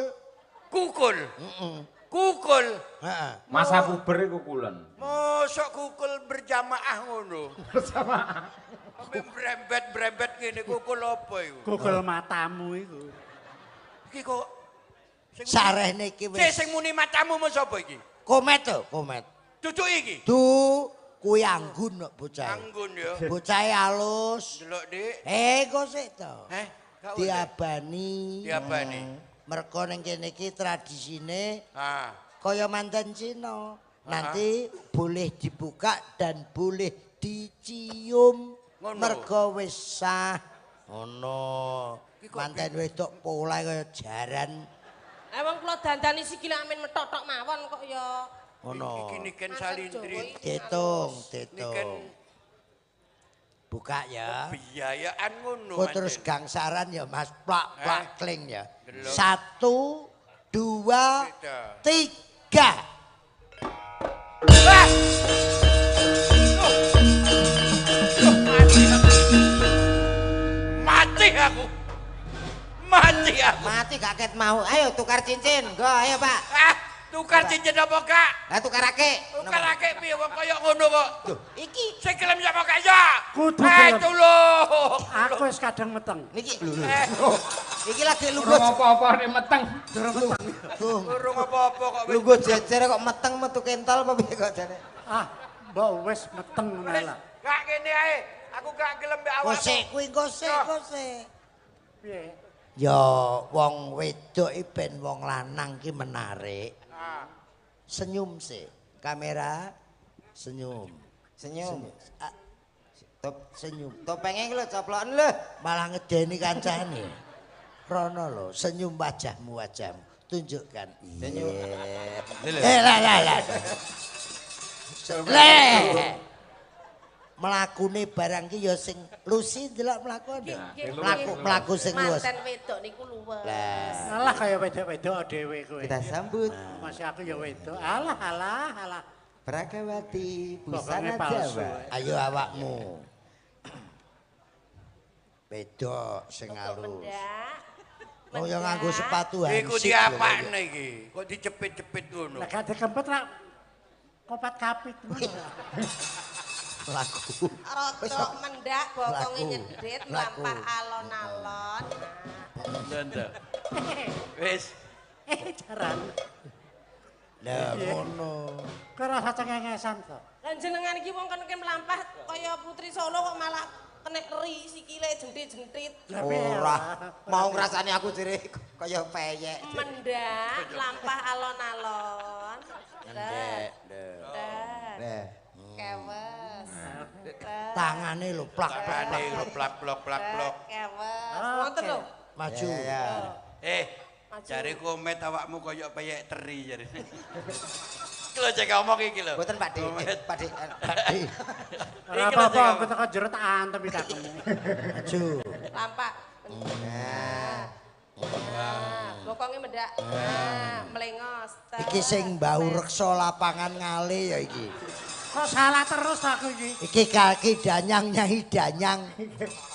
Kukul. Heeh. Kukul. Heeh. Masa puber iku kulen. Mosok kukul berjamaah ngono. Berjamaah. Sampe brembet-brembet ngene kukul apa iku? Kukul matamu iku. Iki kok sarehne iki wis. Sing muni matamu mun sapa iki? Komet to, komet. Duduk iki. Du kuwi anggun kok bocah. Anggun ya. Bocahe alus. Delok, Dik. Kok sik to? Diabani. Diabani. Mergo ning kene iki tradisine kaya manten Cina. Nanti boleh dibuka dan boleh dicium. Mergo wis sah. Ngono. Manten wedok polahe kaya jaran. Wong kula dandani sikile amin methok-thok mawon kok ya. Ngono. Iki Niken Salindri. Ditung, ditung. Buka ya. Biayaan ngono. Kok terus gangsaran ya Mas, plak-plak kling ya. 1 2 3. Mati aku. Mati aku. Mati gak ket mau. Ayo tukar cincin. Go, ayo Pak. Tukar cincin apa gak? Lah tukarake. Tukarake piye wong kaya ngono kok. Lho, iki sing gelem sapa gak ya? Kudu gelem. Tulung. Aku wis kadang meteng. Niki lho. Iki lagi lungguh apa-apa nek meteng. Durung meteng. Durung apa-apa kok wis. Lungguh jejer kok meteng metu kentol apa piye kok jane? Ah, mbok wis meteng ngono lah. Gak kene ae. Aku gak gelem mbek awakmu. Kosek kuwi kosek kosek. Piye? Ya wong wedok iki ben wong lanang ki menarik. Senyum sih, kamera senyum. Senyum. Senyum. Topenge iki lho coploken lho. Malah ngedeni kancane. Rono lho, senyum wajahmu wajahmu. Tunjukkan. Senyum. Lah lah lah. Le. Mlakune barang ki ya sing Lucy ndelok mlakune. Mlaku sing luwes. Manten wedok niku luwes. Alah kaya wedok-wedok dhewe kowe. Kita sambut. Masih aku ya wedok. Alah alah alah. Pragawati busana Jawa. Ayo awakmu. Wedok sing halus. Oh ya nganggo sepatu hansip. Iku diapakne iki? Kok dicepit-cepit ngono. Lah gak dikempet rak kopat kapit ngono. Laku. Rodok mendak bokonge nyedit mlampah alon-alon. Ndang. Wis. Jaran. Lah ngono. Kok rasa cengengesan to? Lah jenengan iki wong kene mlampah kaya putri Solo kok malah kenek ri sikile jentit-jentit. Ora. Mau ngrasani aku jere kaya peyek. Mendak mlampah alon-alon. Ndek. Ndek. Kewes. Tangane lho plak tangane lho plak plok plak plok. Kewes. Wonten lho. Maju. Jare komet awakmu koyo peyek teri jare. Iki lho cek ngomong iki lho. Mboten Pak Dik. Pak Dik. Ora apa-apa aku teko jero tak antem iki kakemu. Maju. Lampak. Nah. Bokonge mendak. Nah, melengos. Iki sing mbau reksa lapangan ngale ya iki. Kok salah terus aku iki? Iki kaki danyang nyai danyang.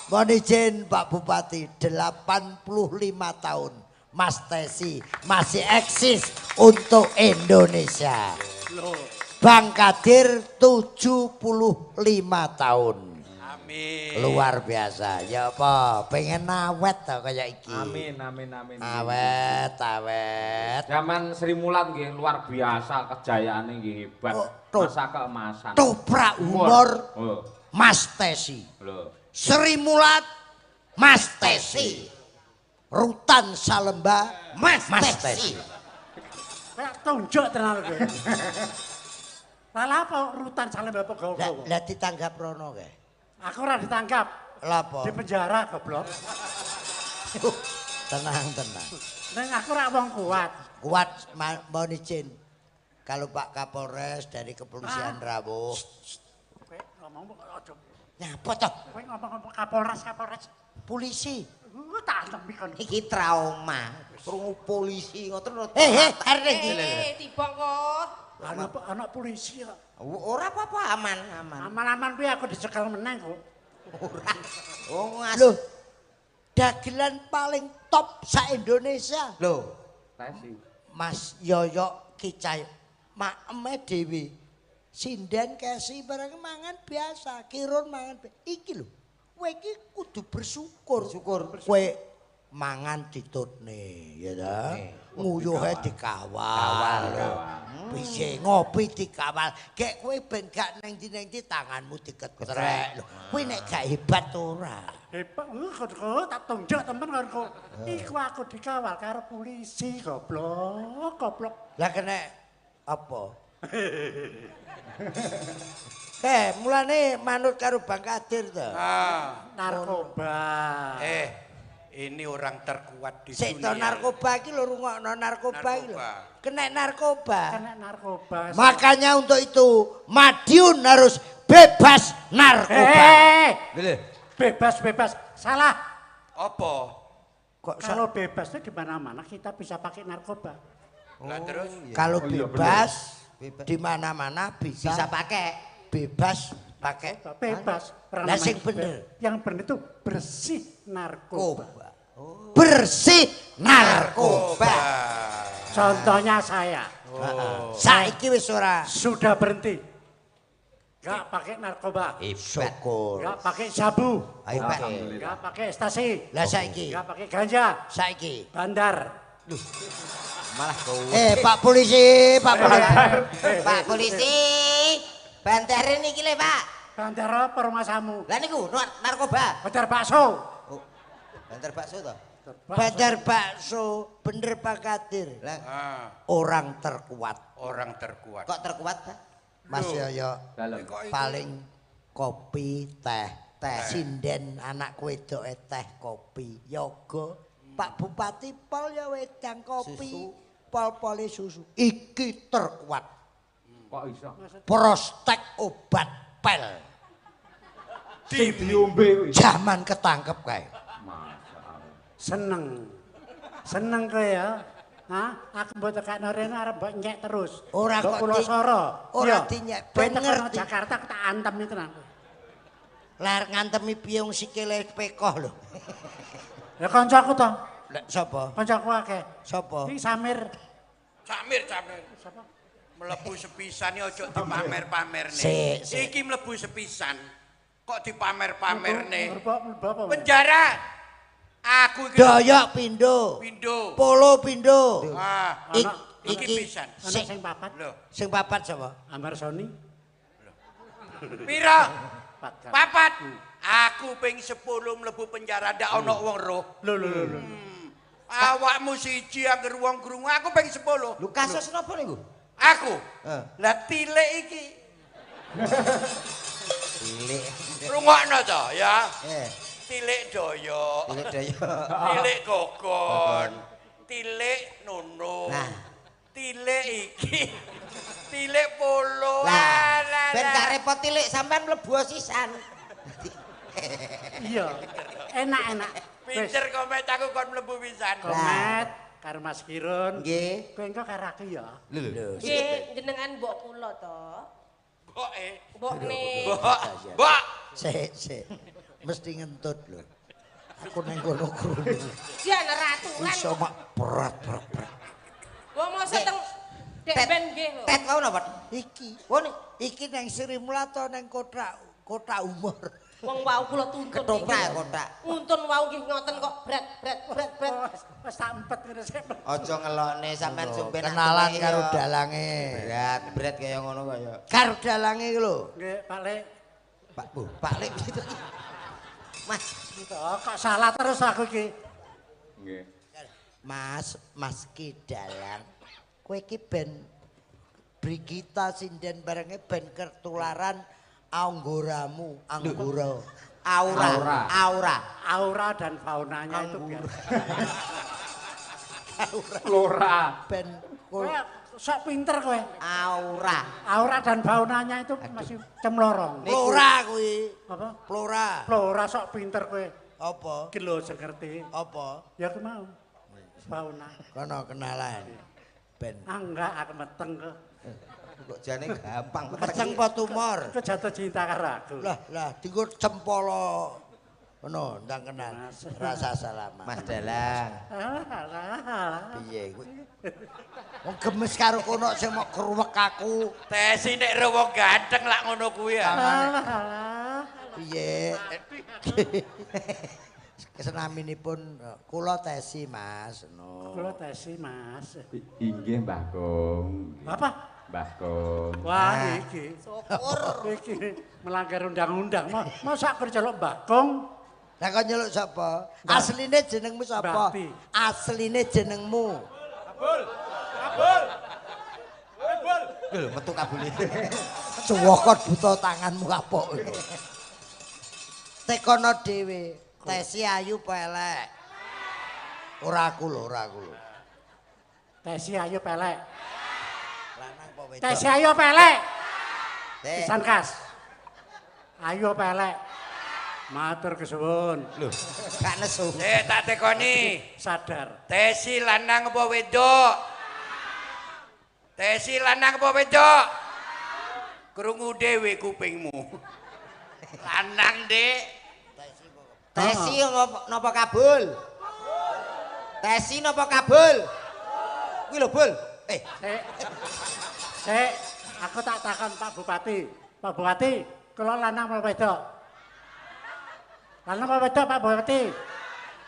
Mohon izin Pak Bupati, 85 tahun Mas Tesi masih eksis untuk Indonesia. Loh. Bang Kadir 75 tahun. Amin. Luar biasa. Ya apa, pengen awet to kaya iki. Amin amin amin. Awet, awet. Zaman Sri Mulat nggih luar biasa kejayaane nggih hebat. Oh, masa keemasan. Toprak humor. Oh. Mas Tesi. Lho. Sri Mulat Mas Tesi. Rutan Salemba Mas Tesi. Kayak tunjuk tenan kowe. Lah apa Rutan Salemba apa gowo? Lah ditanggap rono kae. Aku ora ditanggap. Lah apa? Di penjara goblok. Tenang, tenang. Ning aku ora wong kuat. Kuat mohon izin. Kalau Pak Kapolres dari kepolisian rawuh. Kowe ngomong aja. Nyapa toh? Kowe ngomong Kapolres, Kapolres. Polisi. Tak antemi kon. Iki trauma. Krungu polisi ngoten. Arek iki. Tiba kok. Ana polisi kok. Ora apa-apa, aman, aman. Aman-aman kuwi aku dicekel meneng kok. Ora. Oh, lho. Dagelan paling top sa Indonesia. Lho, tesi. Mas Yoyok Kicay maeme dhewe. Sinden kesi barang mangan biasa, kirun mangan iki lho. Kowe iki kudu bersyukur. Bersyukur. Kowe mangan ditutne, ya ta? Nguyuhe dikawal. Piye ngopi dikawal. Gek kowe ben gak nang ndi-ndi tanganmu diketrek lho. Kowe nek gak hebat ora. Hebat kok tak tunjuk temen kok. Iku aku dikawal karo polisi goblok, goblok. Lah kena apa? Mulane manut karo Bang Kadir to. Narkoba. Ini orang terkuat di Sik dunia. To narkoba iki lho, rungokno narkoba iki lho. Kena narkoba. Kena narkoba. Makanya untuk itu Madiun harus bebas narkoba. Bebas-bebas. Salah. Apa? Kok kalau bebas itu di mana-mana kita bisa pakai narkoba. Lah terus kalau bebas di mana-mana bisa pakai. Bebas pakai bebas. Lah sing bener. Yang bener itu bersih narkoba. Oh. Bersih narkoba. Contohnya saya. Saiki wis ora. Sudah berhenti. Gak pakai narkoba. Syukur. Gak pakai sabu. Gak pakai ekstasi. Lah saiki. Gak pakai ganja. Saiki. Bandar. Duh. Malah kowe. Pak polisi, Pak polisi. Pak polisi. Bandare niki lho, Pak. Bandar apa rumahmu? Lah niku narkoba. Bandar bakso. Oh. Bandar bakso to? Bandar bakso, bener Pak Kadir. Lah. Orang terkuat. Orang terkuat. Kok terkuat, Pak? Mas Yoyo paling kopi, teh, teh. Sinden anak wedoke teh kopi, yoga. Pak Bupati pol ya wedang kopi, pol-pole susu. Iki terkuat. Kok iso? Prospek obat pel. Sing diombe kuwi. Jaman ketangkep kae. Masyaallah. Seneng. Seneng kowe ya. Hah? Aku mbok tekakno rene arep mbok nyek terus. Ora kok kula soro. Ora dinyek. Ben ngerti. Jakarta tak antem iki tenan. Lah ngantemi piye wong sikile pekoh lho. Ya kancaku to. Lah sapa? Kancaku akeh. Sapa? Iki Samir. Samir, Samir. Sapa? Mlebu sepisan iki aja dipamer-pamerne. Iki mlebu sepisan kok dipamer-pamerne. Penjara. Aku iki Doyok pindho. Pindho. Polo pindho. Ah, iki pisan. Sing papat. Lho, sing papat sapa? Ambar Soni. Pira? Papat. Aku ping 10 mlebu penjara ndak ana wong roh. Lho lho lho. Awakmu siji angger wong krungu aku ping 10. Lho kasus napa niku? Aku. Lah tilik iki. Tilik. Rungokno to ya. Tilik Doyok. Tilik Doyok. Tilik Gogon. Tilik Nunung. Tilik iki. Tilik Polo. Lah, ben gak repot tilik sampean mlebu sisan. Iya. Enak-enak. Pinter komet aku kon mlebu pisan. Komet karo Mas Kirun. Nggih. Kowe engko karo aku ya. Lho. Nggih, jenengan mbok kula to. Mboke. Mbokne. Mbok. Mbok. Sik, sik. Mesti ngentut lho. Aku nang kono krungu. Jan raturan. Iso mak berat berat berat. Wong mosok teng Dek ben nggih lho. Tet wau napa? Iki. Wong iki nang Sri Mulato nang kota umur. Wong wau kula tuntun. Ketoprak kotak. Nuntun wau nggih ngoten kok bret bret bret bret. Wis tak empet ngene sik. Aja ngelokne sampean sumpen kenalan karo dalange. Berat berat kaya ngono kaya. Karo dalange iki lho. Nggih, Pak Lek. Pak Bu, Pak Lek gitu. Mas, kok salah terus aku iki. Nggih. Mas, Mas Ki Dalang. Kowe iki ben Brigita sinden barenge ben ketularan anggoramu, anggora. Aura. Aura. Aura. Aura dan faunanya itu biasa. Flora. Ben Kowe sok pinter kowe. Aura. Aura dan faunanya itu masih cemlorong. Flora kuwi. Apa? Flora. Flora sok pinter kowe. Apa? Iki lho sing ngerti. Apa? Ya aku mau. Fauna. Kono kenalan. Ben. Ah enggak, aku meteng kok. Kok jane gampang. Meteng apa tumor? Aku jatuh cinta karo aku. Lah, lah dinggo cempolo. Ngono, ndang kenal. Mas. Rasa salaman. Mas Dalang. Alah, alah, alah. Piye kuwi? Wong gemes karo kono sing mok kruwek aku. Tesi nek ro wong ganteng lak ngono kuwi ya. Alah, alah. Piye? Kesenaminipun kula Tesi, Mas. No. Kula Tesi, Mas. Inggih Mbah Kong. Apa? Mbah Kong. Wah, iki. Syukur. Iki melanggar undang-undang. Masa aku diceluk Mbah Kong? Lah kok nyeluk sapa? Asline jenengmu sapa? Bakti. Asline jenengmu. Lho, metu kabule. Cuwokot buta tanganmu kapok. Tekono dhewe, Tesi ayu apa elek? Ora aku lho, ora aku lho. Tesi ayu pelek. Lanang apa wedok? Tesi ayu pelek. Teh. Pisan kas. Ayu pelek. Matur kesuwun. Lho, gak nesu. Tak tekoni. Sadar. Tesi lanang apa wedok? Tesi lanang apa wedok? Krungu dhewe kupingmu. Lanang, Dik. Tesi napa kabul? Tesi napa kabul? Kuwi lho, Bul. Sik. Sik, aku tak takon Pak Bupati. Pak Bupati, kula lanang apa wedok? Lanang apa wedok Pak Bupati?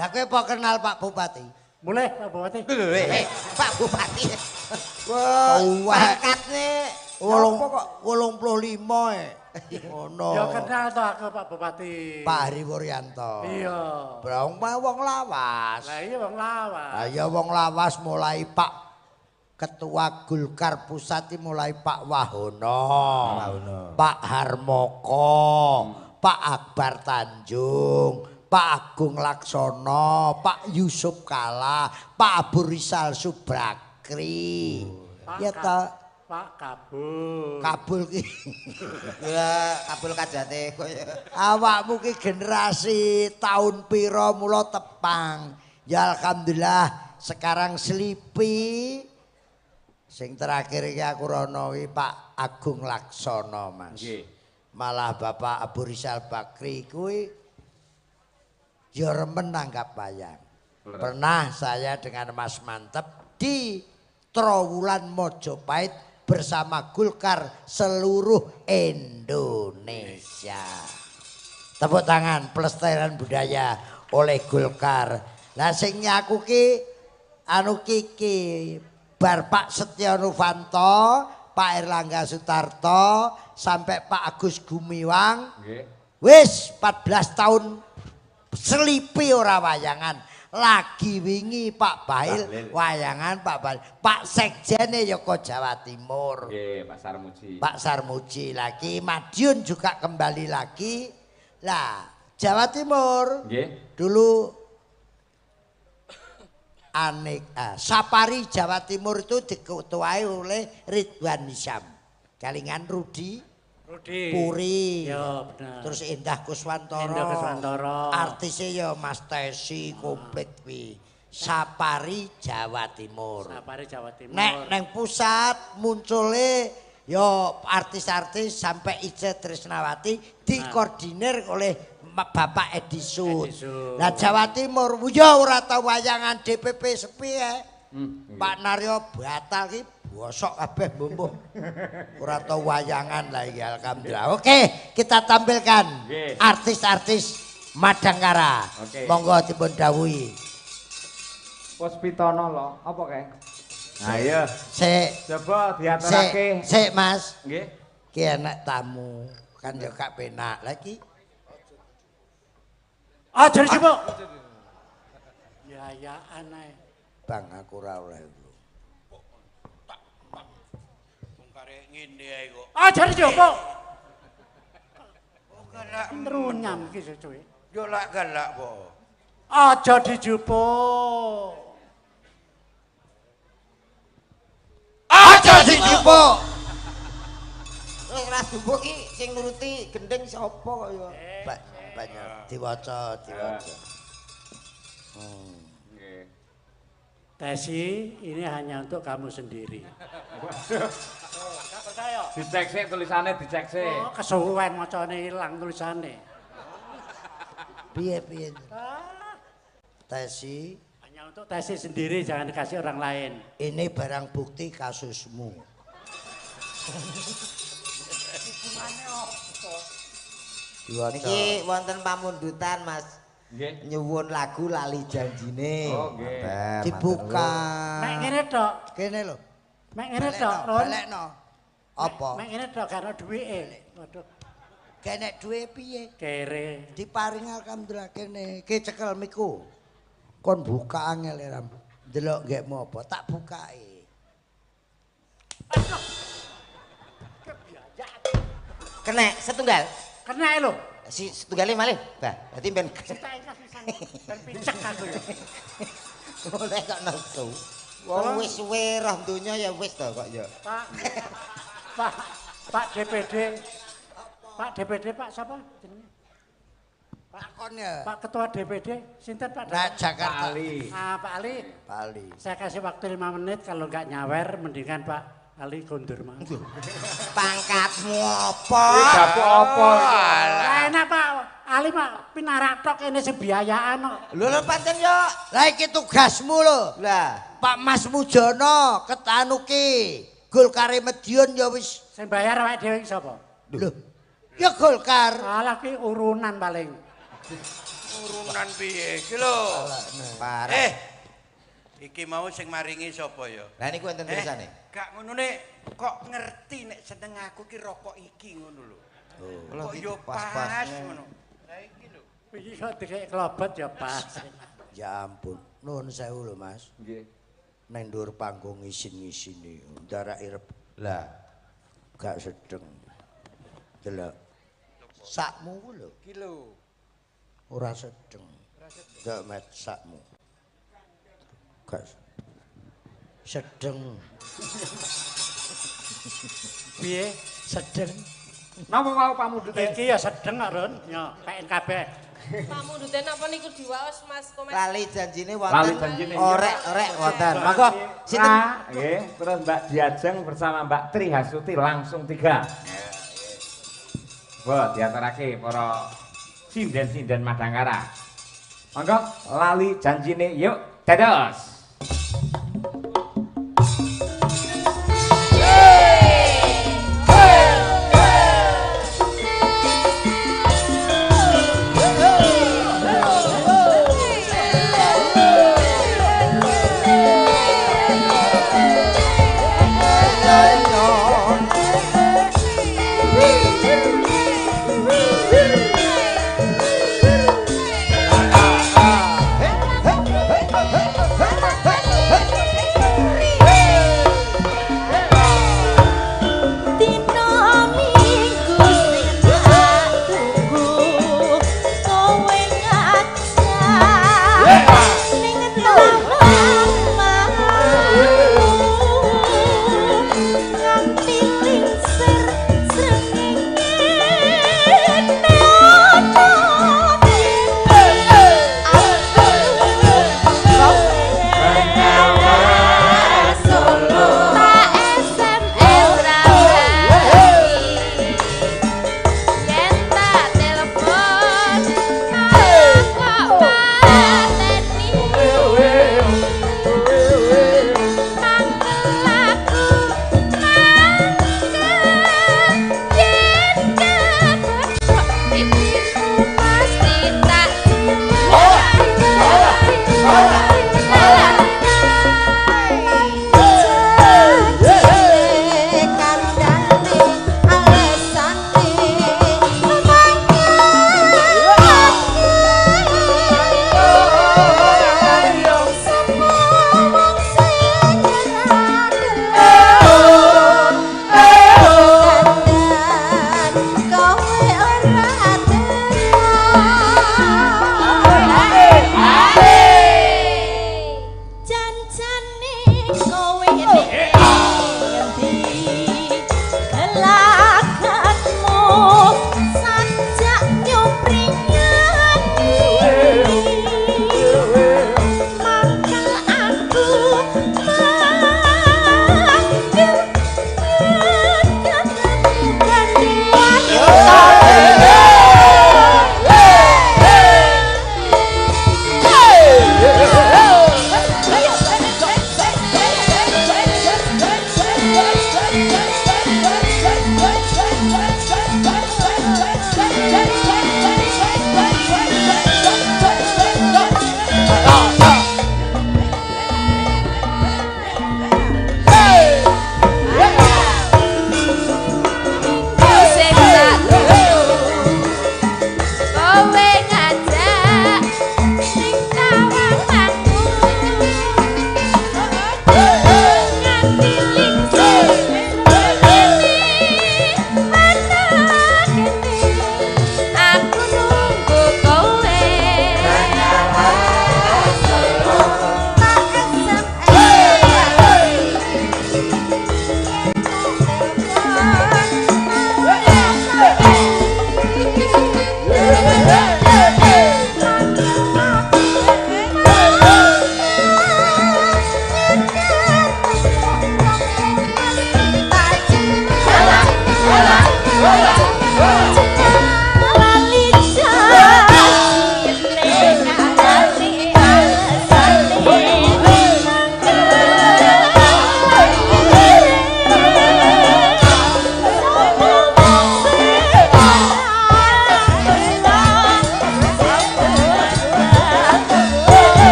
Lah kowe apa kenal Pak Bupati? Mulih Pak Bupati. Lho, Pak Bupati. Wah, Pangkatne 85 e. Ngono. Ya kenal to aku Pak Bupati. Pak Hari Wuryanto. Iya. Brong mah wong lawas. Lah iya wong lawas. Lah iya wong lawas mulai Pak Ketua Golkar Pusat iki mulai Pak Wahono, Pak Harmoko, Pak Akbar Tanjung, Pak Agung Laksono, Pak Yusuf Kala, Pak Abu Rizal Subrakri. Ya ta, Pak Kabul. Kabul ki. Ya, kabul kajate koyo. Awakmu ki generasi tahun pira mula tepang. Ya alhamdulillah sekarang Slipi. Sing terakhir iki aku rono iki Pak Agung Laksono, Mas. Nggih. Malah Bapak Abu Rizal Bakri kuwi ya remen nanggap wayang. Pernah saya dengan Mas Mantep di Trowulan Mojopahit bersama Golkar seluruh Indonesia. Tepuk tangan pelestarian budaya oleh Golkar. Lah sing nyaku ki anu kiki bar Pak Setya Novanto, Pak Erlangga Sutarto, sampai Pak Agus Gumiwang. Nggih. Wis 14 tahun selipi ora wayangan. Lagi wingi Pak Bahlil wayangan Pak Bahlil. Pak Sekjene ya ke Jawa Timur. Nggih, Pak Sarmuji. Pak Sarmuji lagi, Madiun juga kembali lagi. Lah, Jawa Timur. Nggih. Dulu aneka Sapari Jawa Timur itu diketuai oleh Ridwan Hisam. Kalingan Rudi Puri. Ya, benar. Terus Indah Kuswantoro. Indah Kuswantoro. Artisnya ya Mas Tesi komplit kuwi. Sapari Jawa Timur. Sapari Jawa Timur. Nek neng pusat muncule ya artis-artis sampai Ice Trisnawati dikoordinir oleh Bapak Edi Sud. Lah Jawa Timur ya ora tau wayangan DPP sepi ya. Pak Naryo batal ki bosok kabeh mbumbuh. Ora tau wayangan lah iki alhamdulillah. Oke, kita tampilkan artis-artis Madangkara. Oke. Monggo dipun dawuhi. Puspitono lho, apa kae? Ayo. Sik. Coba diaturake. Sik, Mas. Nggih. Ki enek tamu, kan yo gak penak. Lah iki aja dijupuk. Ya ya aneh. Bang aku ora oleh lho. Wong karek ngene ae kok. Aja dijupuk. Galak Nrunyam iki sesuwe. Yo lak galak po. Aja dijupuk. Aja dijupuk. Wis ora dijupuk iki sing nuruti gendeng sapa kok ya. Banyak diwaca, diwaca. Nggih. Tesi, ini hanya untuk kamu sendiri. Waduh. Dicek sik tulisane, dicek sik. Oh, kesuwen macane ilang tulisane. Piye piye? Tesi, hanya untuk Tesi sendiri, jangan dikasih orang lain. Ini barang bukti kasusmu. Niki wonten pamundutan, Mas. Nggih. Nyuwun lagu Lali Janjine. Oh, nggih. Dibuka. Mek ngene tok. Kene lho. Mek ngene tok, Ron. Balekno. Apa? Mek ngene tok gak ono duwike. Waduh. Kenek duwe piye? Kere. Diparing alhamdulillah kene. Ki cekel miku. Kon buka angel ram. Ndelok nggekmu apa? Tak bukake. Aduh. Kenek setunggal. Kenek lho. Si setunggale malih. Bah, berarti ben ben picek aku ya. Oleh kok nesu. Wong wis suwe roh donya ya wis to kok ya. Pak. Pak, Pak DPD. Pak DPD Pak siapa jenenge? Pak kon ya. Pak Ketua DPD sinten Pak? Nah, Jakarta. Pak Ali. Ah, Pak Ali. Pak Ali. Saya kasih waktu 5 menit kalau enggak nyawer mendingan Pak Ali kondur mah. Pangkatmu apa? Dapuk apa? Lah enak Pak Ali Pak pinarak tok kene sing biayaan kok. Lho lho pancen yo. Lah iki tugasmu lho. Lah, Pak Mas Mujono ketanuki Golkare Medion ya wis. Sing bayar awake dhewe iki sapa? Lho. Ya Golkar. Alah ki urunan paling. Urunan piye iki lho? Parah. Iki mau sing maringi sapa ya? Lah niku enten tulisane. Gak ngono nek kok ngerti nek seneng aku ki rokok iki ngono lho. Oh. Kok yo pas ngono. Lah iki lho. Iki kok dikek klobot ya pas. Ya ampun, nuwun sewu lho Mas. Nggih. Nang dhuwur panggung isin-isine, ndarake rep. Lah, gak sedeng. Delok. Sakmu ku lho. Iki lho. Ora sedeng. Delok met sakmu. Gak sedeng. Piye? Sedeng. Napa wau pamundhute? Iki ya sedeng kok, Ron. Yo, PNKB. Pamundhute napa niku diwaos Mas Komet? Lali janjine wonten. Lali janjine. Orek-orek wonten. Monggo sinten? Nggih, terus Mbak Diajeng bersama Mbak Tri Hastuti langsung 3. Wah, diaturake para sinden-sinden Madangkara. Monggo lali janjine yuk dados. Hey, hey, hey, hey, hey, hey.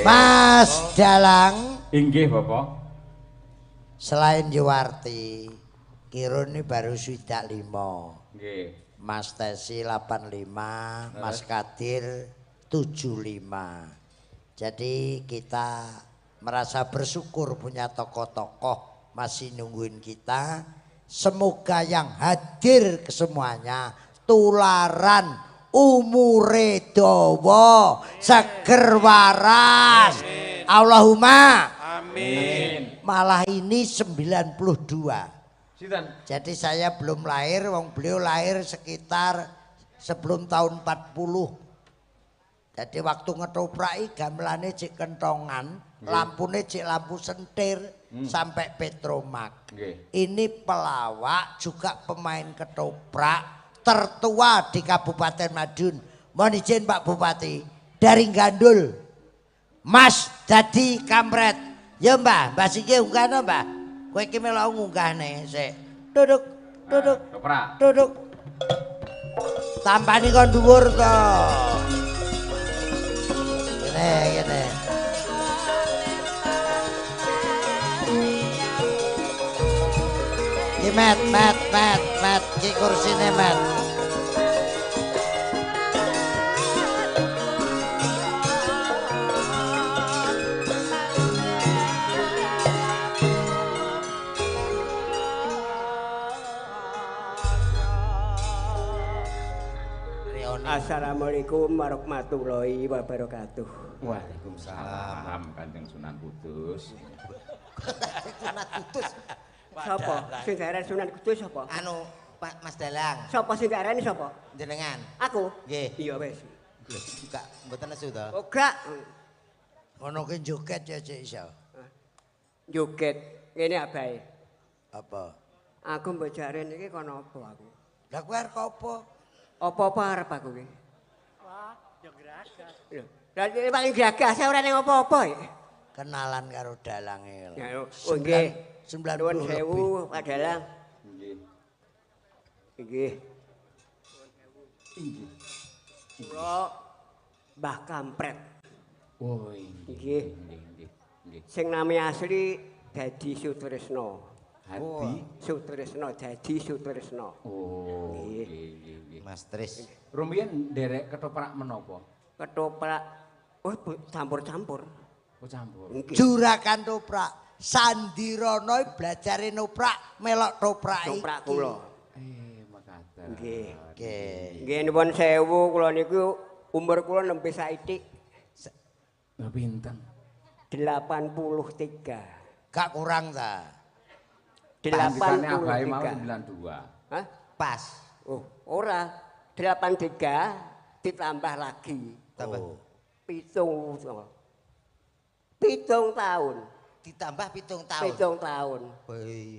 Mas Dalang. Inggih, Bapak. Selain Yuwarti, Kirun ini baru 65. Nggih. Mas Tesi 85, Mas Kadir 75. Jadi kita merasa bersyukur punya tokoh-tokoh masih nungguin kita. Semoga yang hadir kesemuanya tularan umure dawa, seger waras. Allahumma amin. Malah ini 92. Sinten? Jadi saya belum lahir, wong beliau lahir sekitar sebelum tahun 40. Jadi waktu ngetopraki gamelane cek kentongan, lampune cek lampu sentir sampai Petromak. Ini pelawak juga pemain ketoprak tertua di Kabupaten Madiun. Mohon izin Pak Bupati, dari Gandul. Mas Dadi Kampret. Ya Mbah, Mbah siki unggahno Mbah. Kowe iki melok ngunggahne sik. Duduk, duduk. Duduk. Tampani kon dhuwur to. Ngene, ngene. Ki met, met, met, met, ki kursine met. Assalamualaikum warahmatullahi wabarakatuh. Waalaikumsalam Kanjeng Sunan Kudus. Sunan Kudus. Sapa? Sing diarani Sunan Kudus sapa? Anu Pak Mas Dalang. Sapa sing diarani sapa? Jenengan. Aku? Nggih. Iya wis. Gak mboten nesu to? Oh gak. Ngono ki joget ya cek iso. Joget ngene abahe. Apa? Aku mbok jare niki kono apa aku? Lah kowe arep apa? Apa-apa arep aku ki. Wah, yo gragas. Lho, lah paling gragas ora ning apa-apa ya. Kenalan karo dalange. Ya, oh nggih. 90 sewu Pak Dalang. Nggih. Nggih. Nggih. Kula Mbah Kampret. Oh nggih. Nggih, nggih. Sing nami asli Dadi Sutresno. Hadi Sutresno, Dadi Sutresno. Oh, nggih, nggih. Mas Tris. Rumiyin nderek ketoprak menapa? Ketoprak oh campur-campur. Oh campur. Juragan toprak. Sandirono blajare noprak melok toprak iki. Toprak kula. Mekaten. Nggih. Nggih. Nggih nuwun sewu kula niku umur kula nembe saithik. Lha pinten? 83. Gak kurang ta? 83. Abahe mau 92. Hah? Pas. Oh, ora. 83 ditambah lagi. Tambah. Oh. 7 tahun. Ditambah 7 tahun. 7 tahun.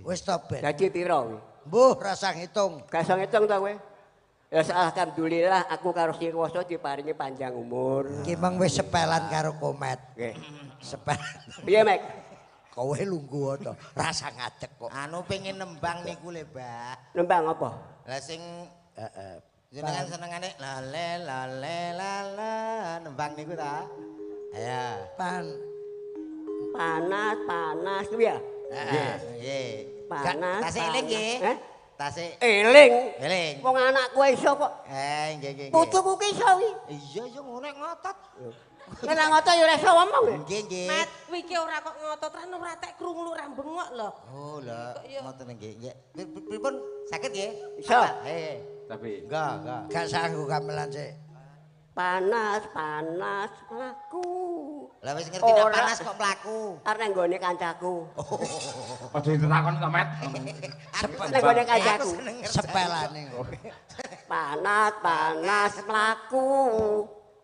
Wis to ben. Dadi pira kuwi? Mbuh rasa ngitung. Gak iso ngitung to kowe? Ya alhamdulillah aku karo Sing Kuwasa diparingi panjang umur. Ki meng wis sepelan karo Komet. Nggih. Sepelan. Piye, Mek? Kowe lungguh to, rasa ngadeg kok. Anu pengen nembang niku le, Mbah. Nembang apa? Lah sing heeh. Jenengan senengane lale lale lala nembang niku ta? Ayo. Pan panas panas kuwi ya? Nggih, nggih. Panas. Tasik eling nggih. Heh? Tasik eling. Eling. Wong anakku iso kok. Nggih nggih. Putuku ki iso kuwi. Iya iya ngono nek ngotot. Nek ngotot ya ora iso ngomong. Nggih nggih. Met, kuwi ki ora kok ngotot, ra ora tek krungu ora bengok lho. Oh lho, ngoten nggih. Nggih. Pripun saged nggih? Iso. Heeh. Tapi enggak, enggak. Gak sanggup gamelan sik. Panas, panas mlaku. Lah wis ngerti nek panas kok mlaku. Arep nang nggone kancaku. Aja ditakon to, Met. Nang nggone kancaku. Sepelane. Panas, panas mlaku.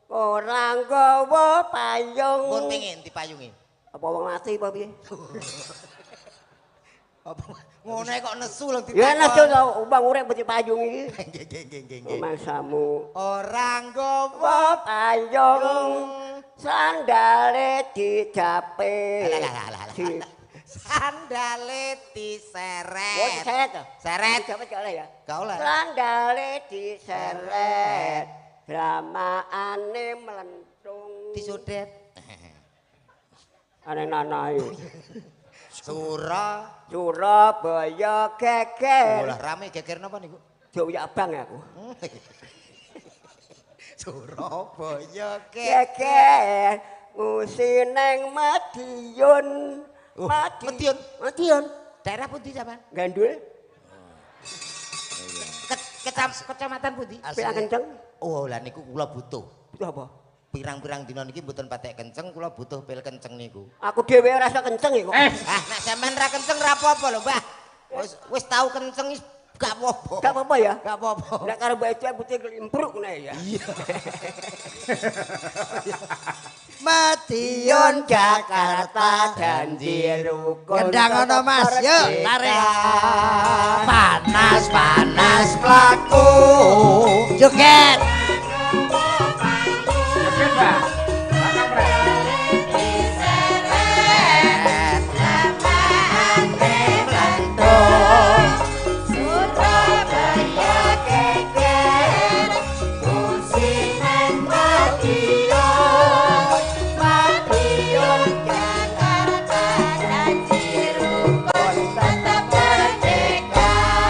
Ora nggawa payung. Pun pengin dipayungi. Apa wong mati apa piye? Apa ngono kok nesu lho ditakon. Ya nesu to, wong urip mesti payung iki. Nggih nggih nggih nggih. Masamu ora nggawa payung. Sandale dijape. Sandale diseret. Oh, diseret to? Seret. Dijape gak oleh ya? Gak oleh. Sandale diseret. Dramaane mlentung. Disodet. Aneh-aneh. Surabaya geger. Lah rame geger napa niku? Jauh abang aku. Surabaya geger ngusi neng Madiun. Madiun. Madiun. Daerah pundi sampean? Gandul. Kecamatan pundi? Pirang kenceng. Oh, lah niku kula butuh. Butuh apa? Pirang-pirang dina niki mboten patek kenceng, kula butuh pil kenceng niku. Aku dhewe ora iso kenceng iki kok. Ah, nek sampean ra kenceng ra apa-apa lho, Mbah. Wis tau kenceng gak apa-apa. Gak apa-apa ya? Gak apa-apa. Nek karo mbak Eca putih klimpruk ngene ya. Iya. Madiun Jakarta janji rukun. Kendang ono Mas, yuk tarik. Panas-panas mlaku. Joget. Joget, Pak.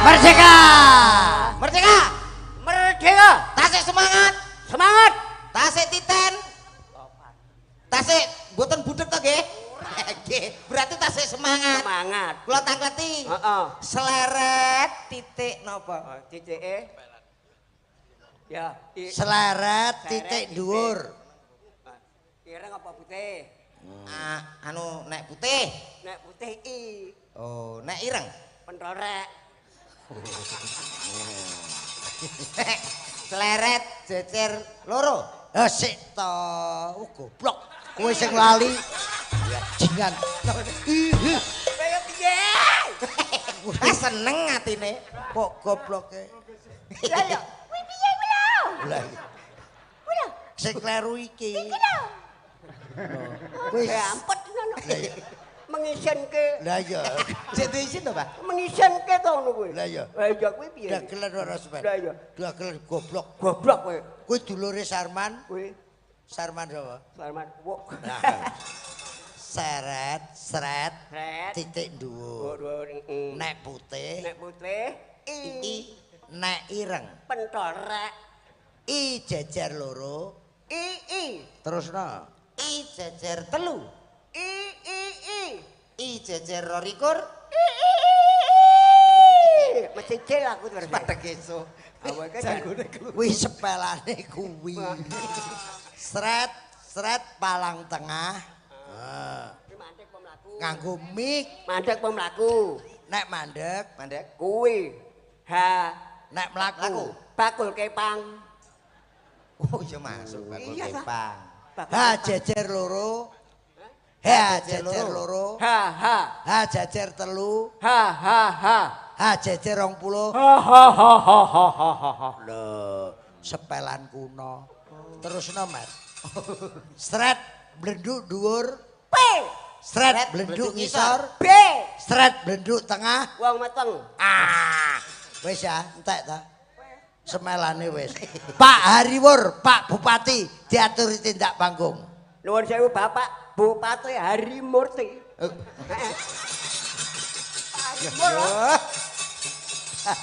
Merdeka! Merdeka! Merdeka! Tasik semangat! Semangat! Tasik titen! Tasik mboten budheg to nggih? Nggih, berarti tasik semangat. Semangat. Kula tangkleti. Heeh. Seleret titik napa? Titike. Ya, seleret titik dhuwur. Ireng apa putih? Ah, anu nek putih. Nek putih i. Oh, nek ireng? Pentorek. Seleret jejer loro. Eh sik to, goblok. Kowe sing lali. Ya jingan. Kaya piye? Ah seneng atine. Kok gobloke. Lah ya, kuwi piye kuwi lho? Lah iya. Kuwi lho. Sing kleru iki. Iki lho. Wis ampet ngono. Mengisinke. Lah iya. Sik diisin to, Pak? Mengisinke to ngono kuwi. Lah iya. Lah iya kuwi piye? Dagelan ora sampean. Lah iya. Dagelan goblok. Goblok kowe. Kuwi dulure Sarman. Kuwi. Sarman sapa? Sarman. Wok. Seret, seret, titik dhuwur. Nek putih. Nek putih, i. Nek ireng. Pentorek. I jejer loro. I i. Terusno. I jejer telu. I i i. I jejer 22. I i i. Mesti cil aku terus. Padha esuk. Awake kuwi sepelane kuwi. Sret, sret palang tengah. Mandek apa mlaku? Nganggo mik. Mandek apa mlaku? Nek mandek, mandek kuwi. H. Nek mlaku. Bakul kepang. Oh iya masuk bakul kepang. H jejer loro. H jejer loro. H H. H jejer telu. H H H. H jejer 20. H H H H H H. Lho, sepelan kuno. Terusno, Mas. Sret blenduk dhuwur. P. Sret blenduk ngisor. B. Sret blenduk tengah. Wong meteng. Ah. Wis ya, entek ta. Semelane wis. Pak Hariwur, Pak Bupati diaturi tindak panggung. Nuwun sewu Bapak Bupati Harimurti. Pak Harimur.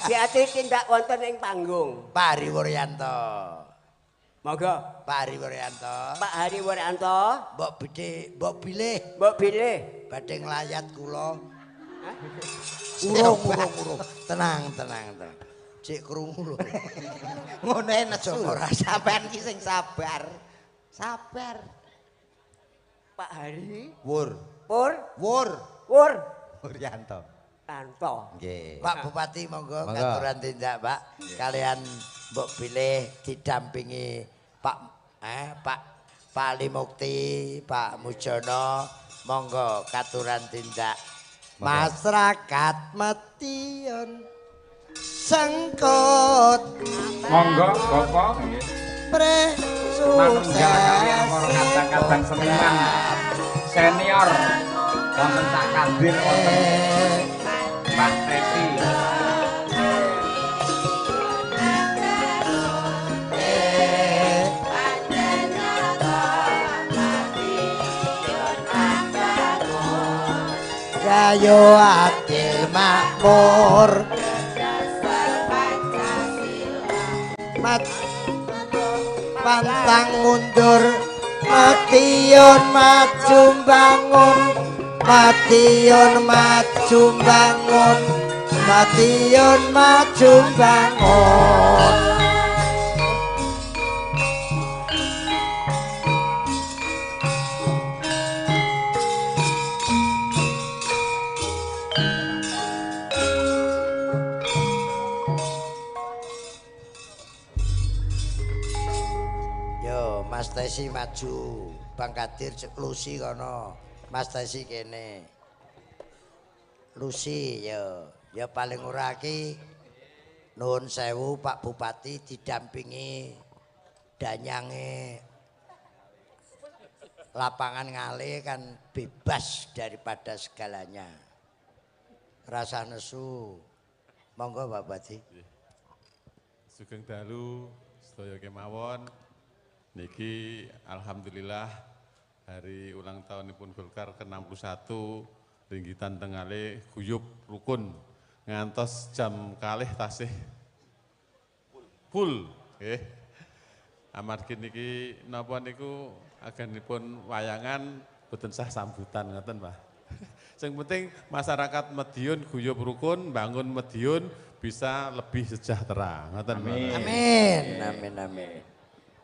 Diaturi tindak wonten ing panggung. Pak Hariwuryanto. Monggo. Pak Hariwuryanto. Pak Hariwuryanto. Mbok bidhe, mbok bilih. Mbok bilih. Badhe nglayat kula. Urung, urung, urung. Tenang, tenang, tenang. Cek krungu lho. Ngono nesu. Ora sampean ki sing sabar. Sabar. Pak Hari. Wur. Pur. Wur. Wur. Wuryanto. Tanto. Nggih. Pak Bupati monggo katuran tindak, Pak. Kalian mbok bilih didampingi Pak Pak Pak Ali Mukti, Pak Mujono, monggo katuran tindak. Masyarakat Madiun sengkut. Monggo Bapak nggih. Manunggal kalian para kadang-kadang seniman senior wonten Cak Kadir wonten Mbak Teti. Rahayu adil makmur. Mat pantang mundur, Madiun maju bangun, Madiun maju bangun, Madiun maju bangun. Yo, Mas Tesi maju, Bang Kadir Lusi kono, Mas Tesi kene. Lusi yo, ya paling ora iki nuwun sewu Pak Bupati didampingi danyange lapangan Ngale kan bebas daripada segalanya. Rasa nesu. Monggo Pak Bupati. Sugeng dalu sedaya kemawon. Niki alhamdulillah hari ulang tahunipun Golkar ke-61 Ringgitan Tengale guyub rukun ngantos jam kalih tasih full nggih. Amargi niki napa niku agenipun wayangan boten sah sambutan ngoten Pak. Sing penting masyarakat Madiun guyub rukun, bangun Madiun bisa lebih sejahtera ngoten. Amin. Amin. Amin amin.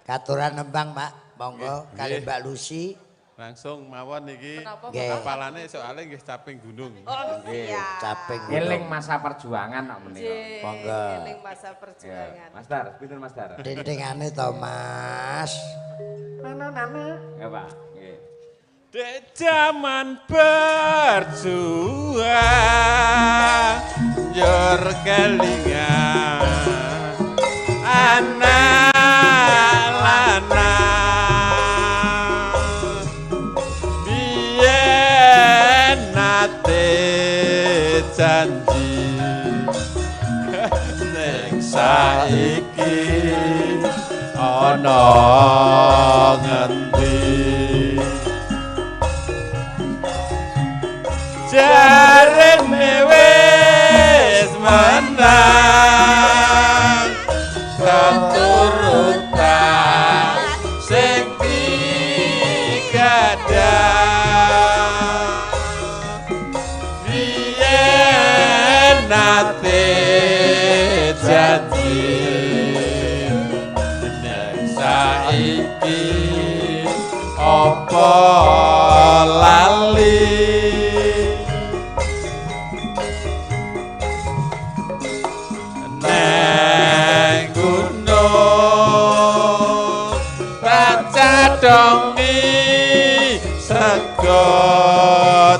Katuran nembang Pak, monggo kali Mbak Lusi. Langsung mawon niki apalane soalnya nggih caping gunung. Oh, nggih, caping gunung. Eling masa perjuangan kok menika. Monggo. Eling masa perjuangan. Mas Dar, pinten Mas Dar? Dindingane to Mas. Nana-nana. Nggih Pak, nggih. Dek jaman berjuang njur kelingan anak lanang biyen nate janji ning saiki ana ngendi jarene wis menang keturutan sing digadang biyen nate janji nek saiki apa lali neng gunung cadongi sego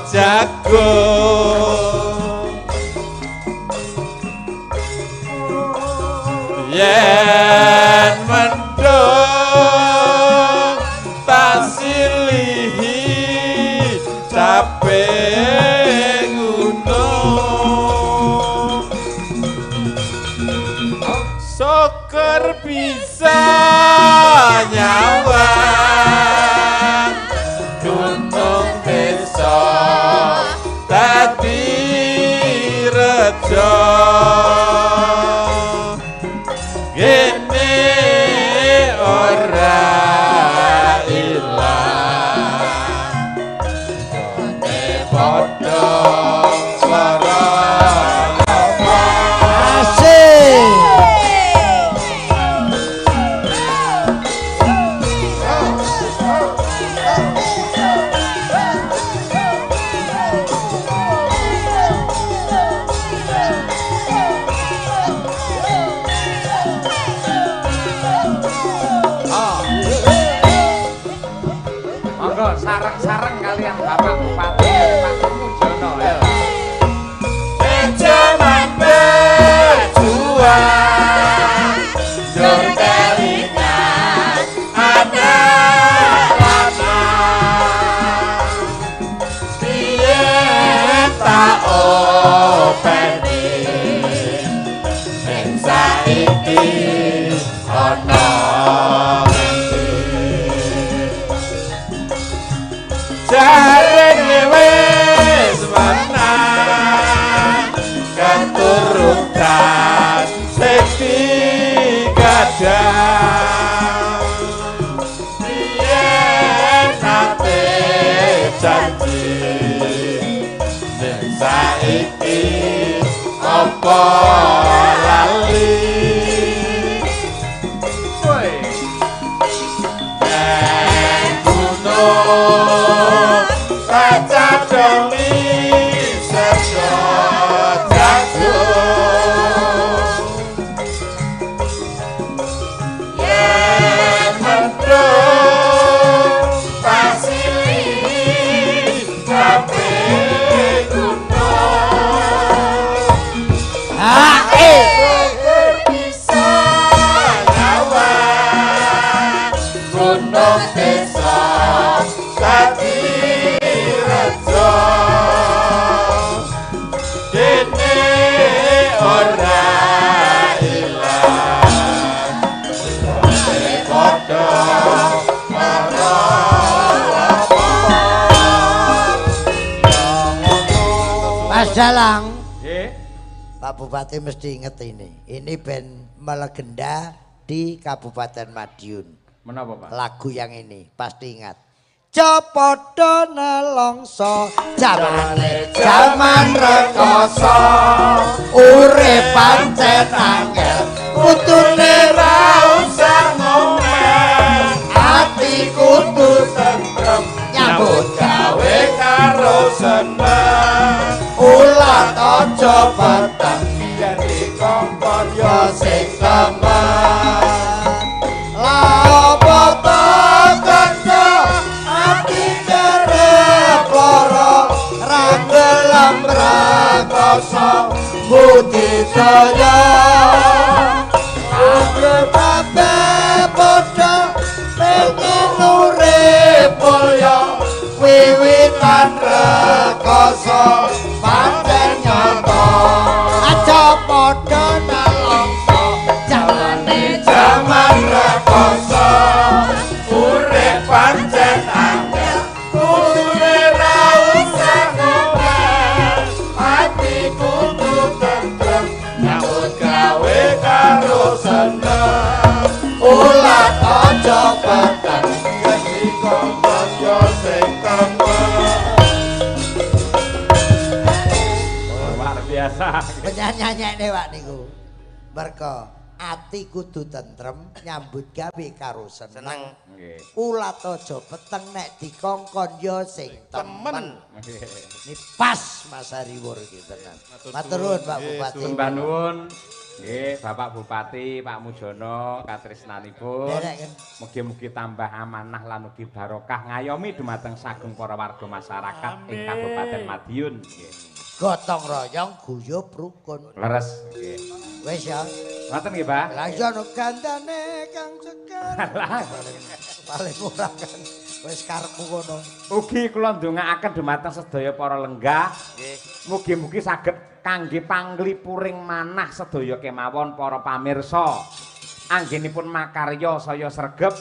jagung yen mendung tak silihi capek gunung syukur bisa nyawang gunung desa dadi rejo gene ora ilang gone padha lara. Asik. Monggo sareng-sareng kalian Bapak Bupati Pak Mujono ya. Jaman berjuang njur kelingan anak lanang biyen tak openi ning saiki ana ngendi. Saiki apa lali Woi. Neng gunung kacadoni sego jagung yen mendung pasili kabeh gunung Hae. Bisa nyawang gunung desa dadi rejo dene ora ilang padha karo apa. Mas Dalang. Nggih. Pak Bupati mesti inget ini. Ini band melegenda di Kabupaten Madiun. Menapa, Pak? Lagu yang ini pasti ingat. Cepodo nelongso jamane jaman rekoso urip pancen angel putune ra usah ngomel ati kudu tentrem nyambut gawe karo seneng ulat aja peteng yen dikongkon ya sing temen lha apa ta kanca ati kerep lara ra gelem rekoso budidaya kabeh padha pengen urip mulya wiwitan rekoso pancen nyata aja padha nelongso jamane jaman rekoso urip pancen angel kudune ra usah ngomel ati kudu tentrem nyambut gawe karo seneng ulat aja peteng yen dikongkon yo sing temen. Luar biasa. Penyanyi-nyanyine Pak niku. Mergo ati kudu tentrem nyambut gawe karo seneng. Nggih. Ulat aja peteng nek dikongkon ya sing temen. Nggih. Ini pas Mas Hariwur iki tenan. Matur nuwun Pak Bupati. Sembah nuwun. Nggih, Bapak Bupati, Pak Mujono, katresnanipun. Derek kan. Mugi-mugi tambah amanah lan ugi barokah ngayomi dumateng sagung para warga masyarakat ing Kabupaten Madiun. Nggih. Gotong royong guyub rukun. Leres. Nggih. Wis ya. Ngoten nggih, Pak. Lah iya no gandane Kang Sekar. Paling ora kan. Wis karepmu kono. Ugi kula ndongaaken dumateng sedaya para lenggah. Nggih. Mugi-mugi saged kangge panglipuring manah sedaya kemawon para pamirsa. Anggenipun makarya saya sregep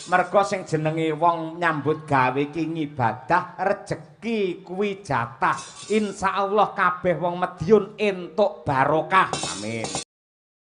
merga sing jenenge wong nyambut gawe iki ngibadah rejeki kuwi jatah. Insyaallah kabeh wong Madiun entuk barokah. Amin.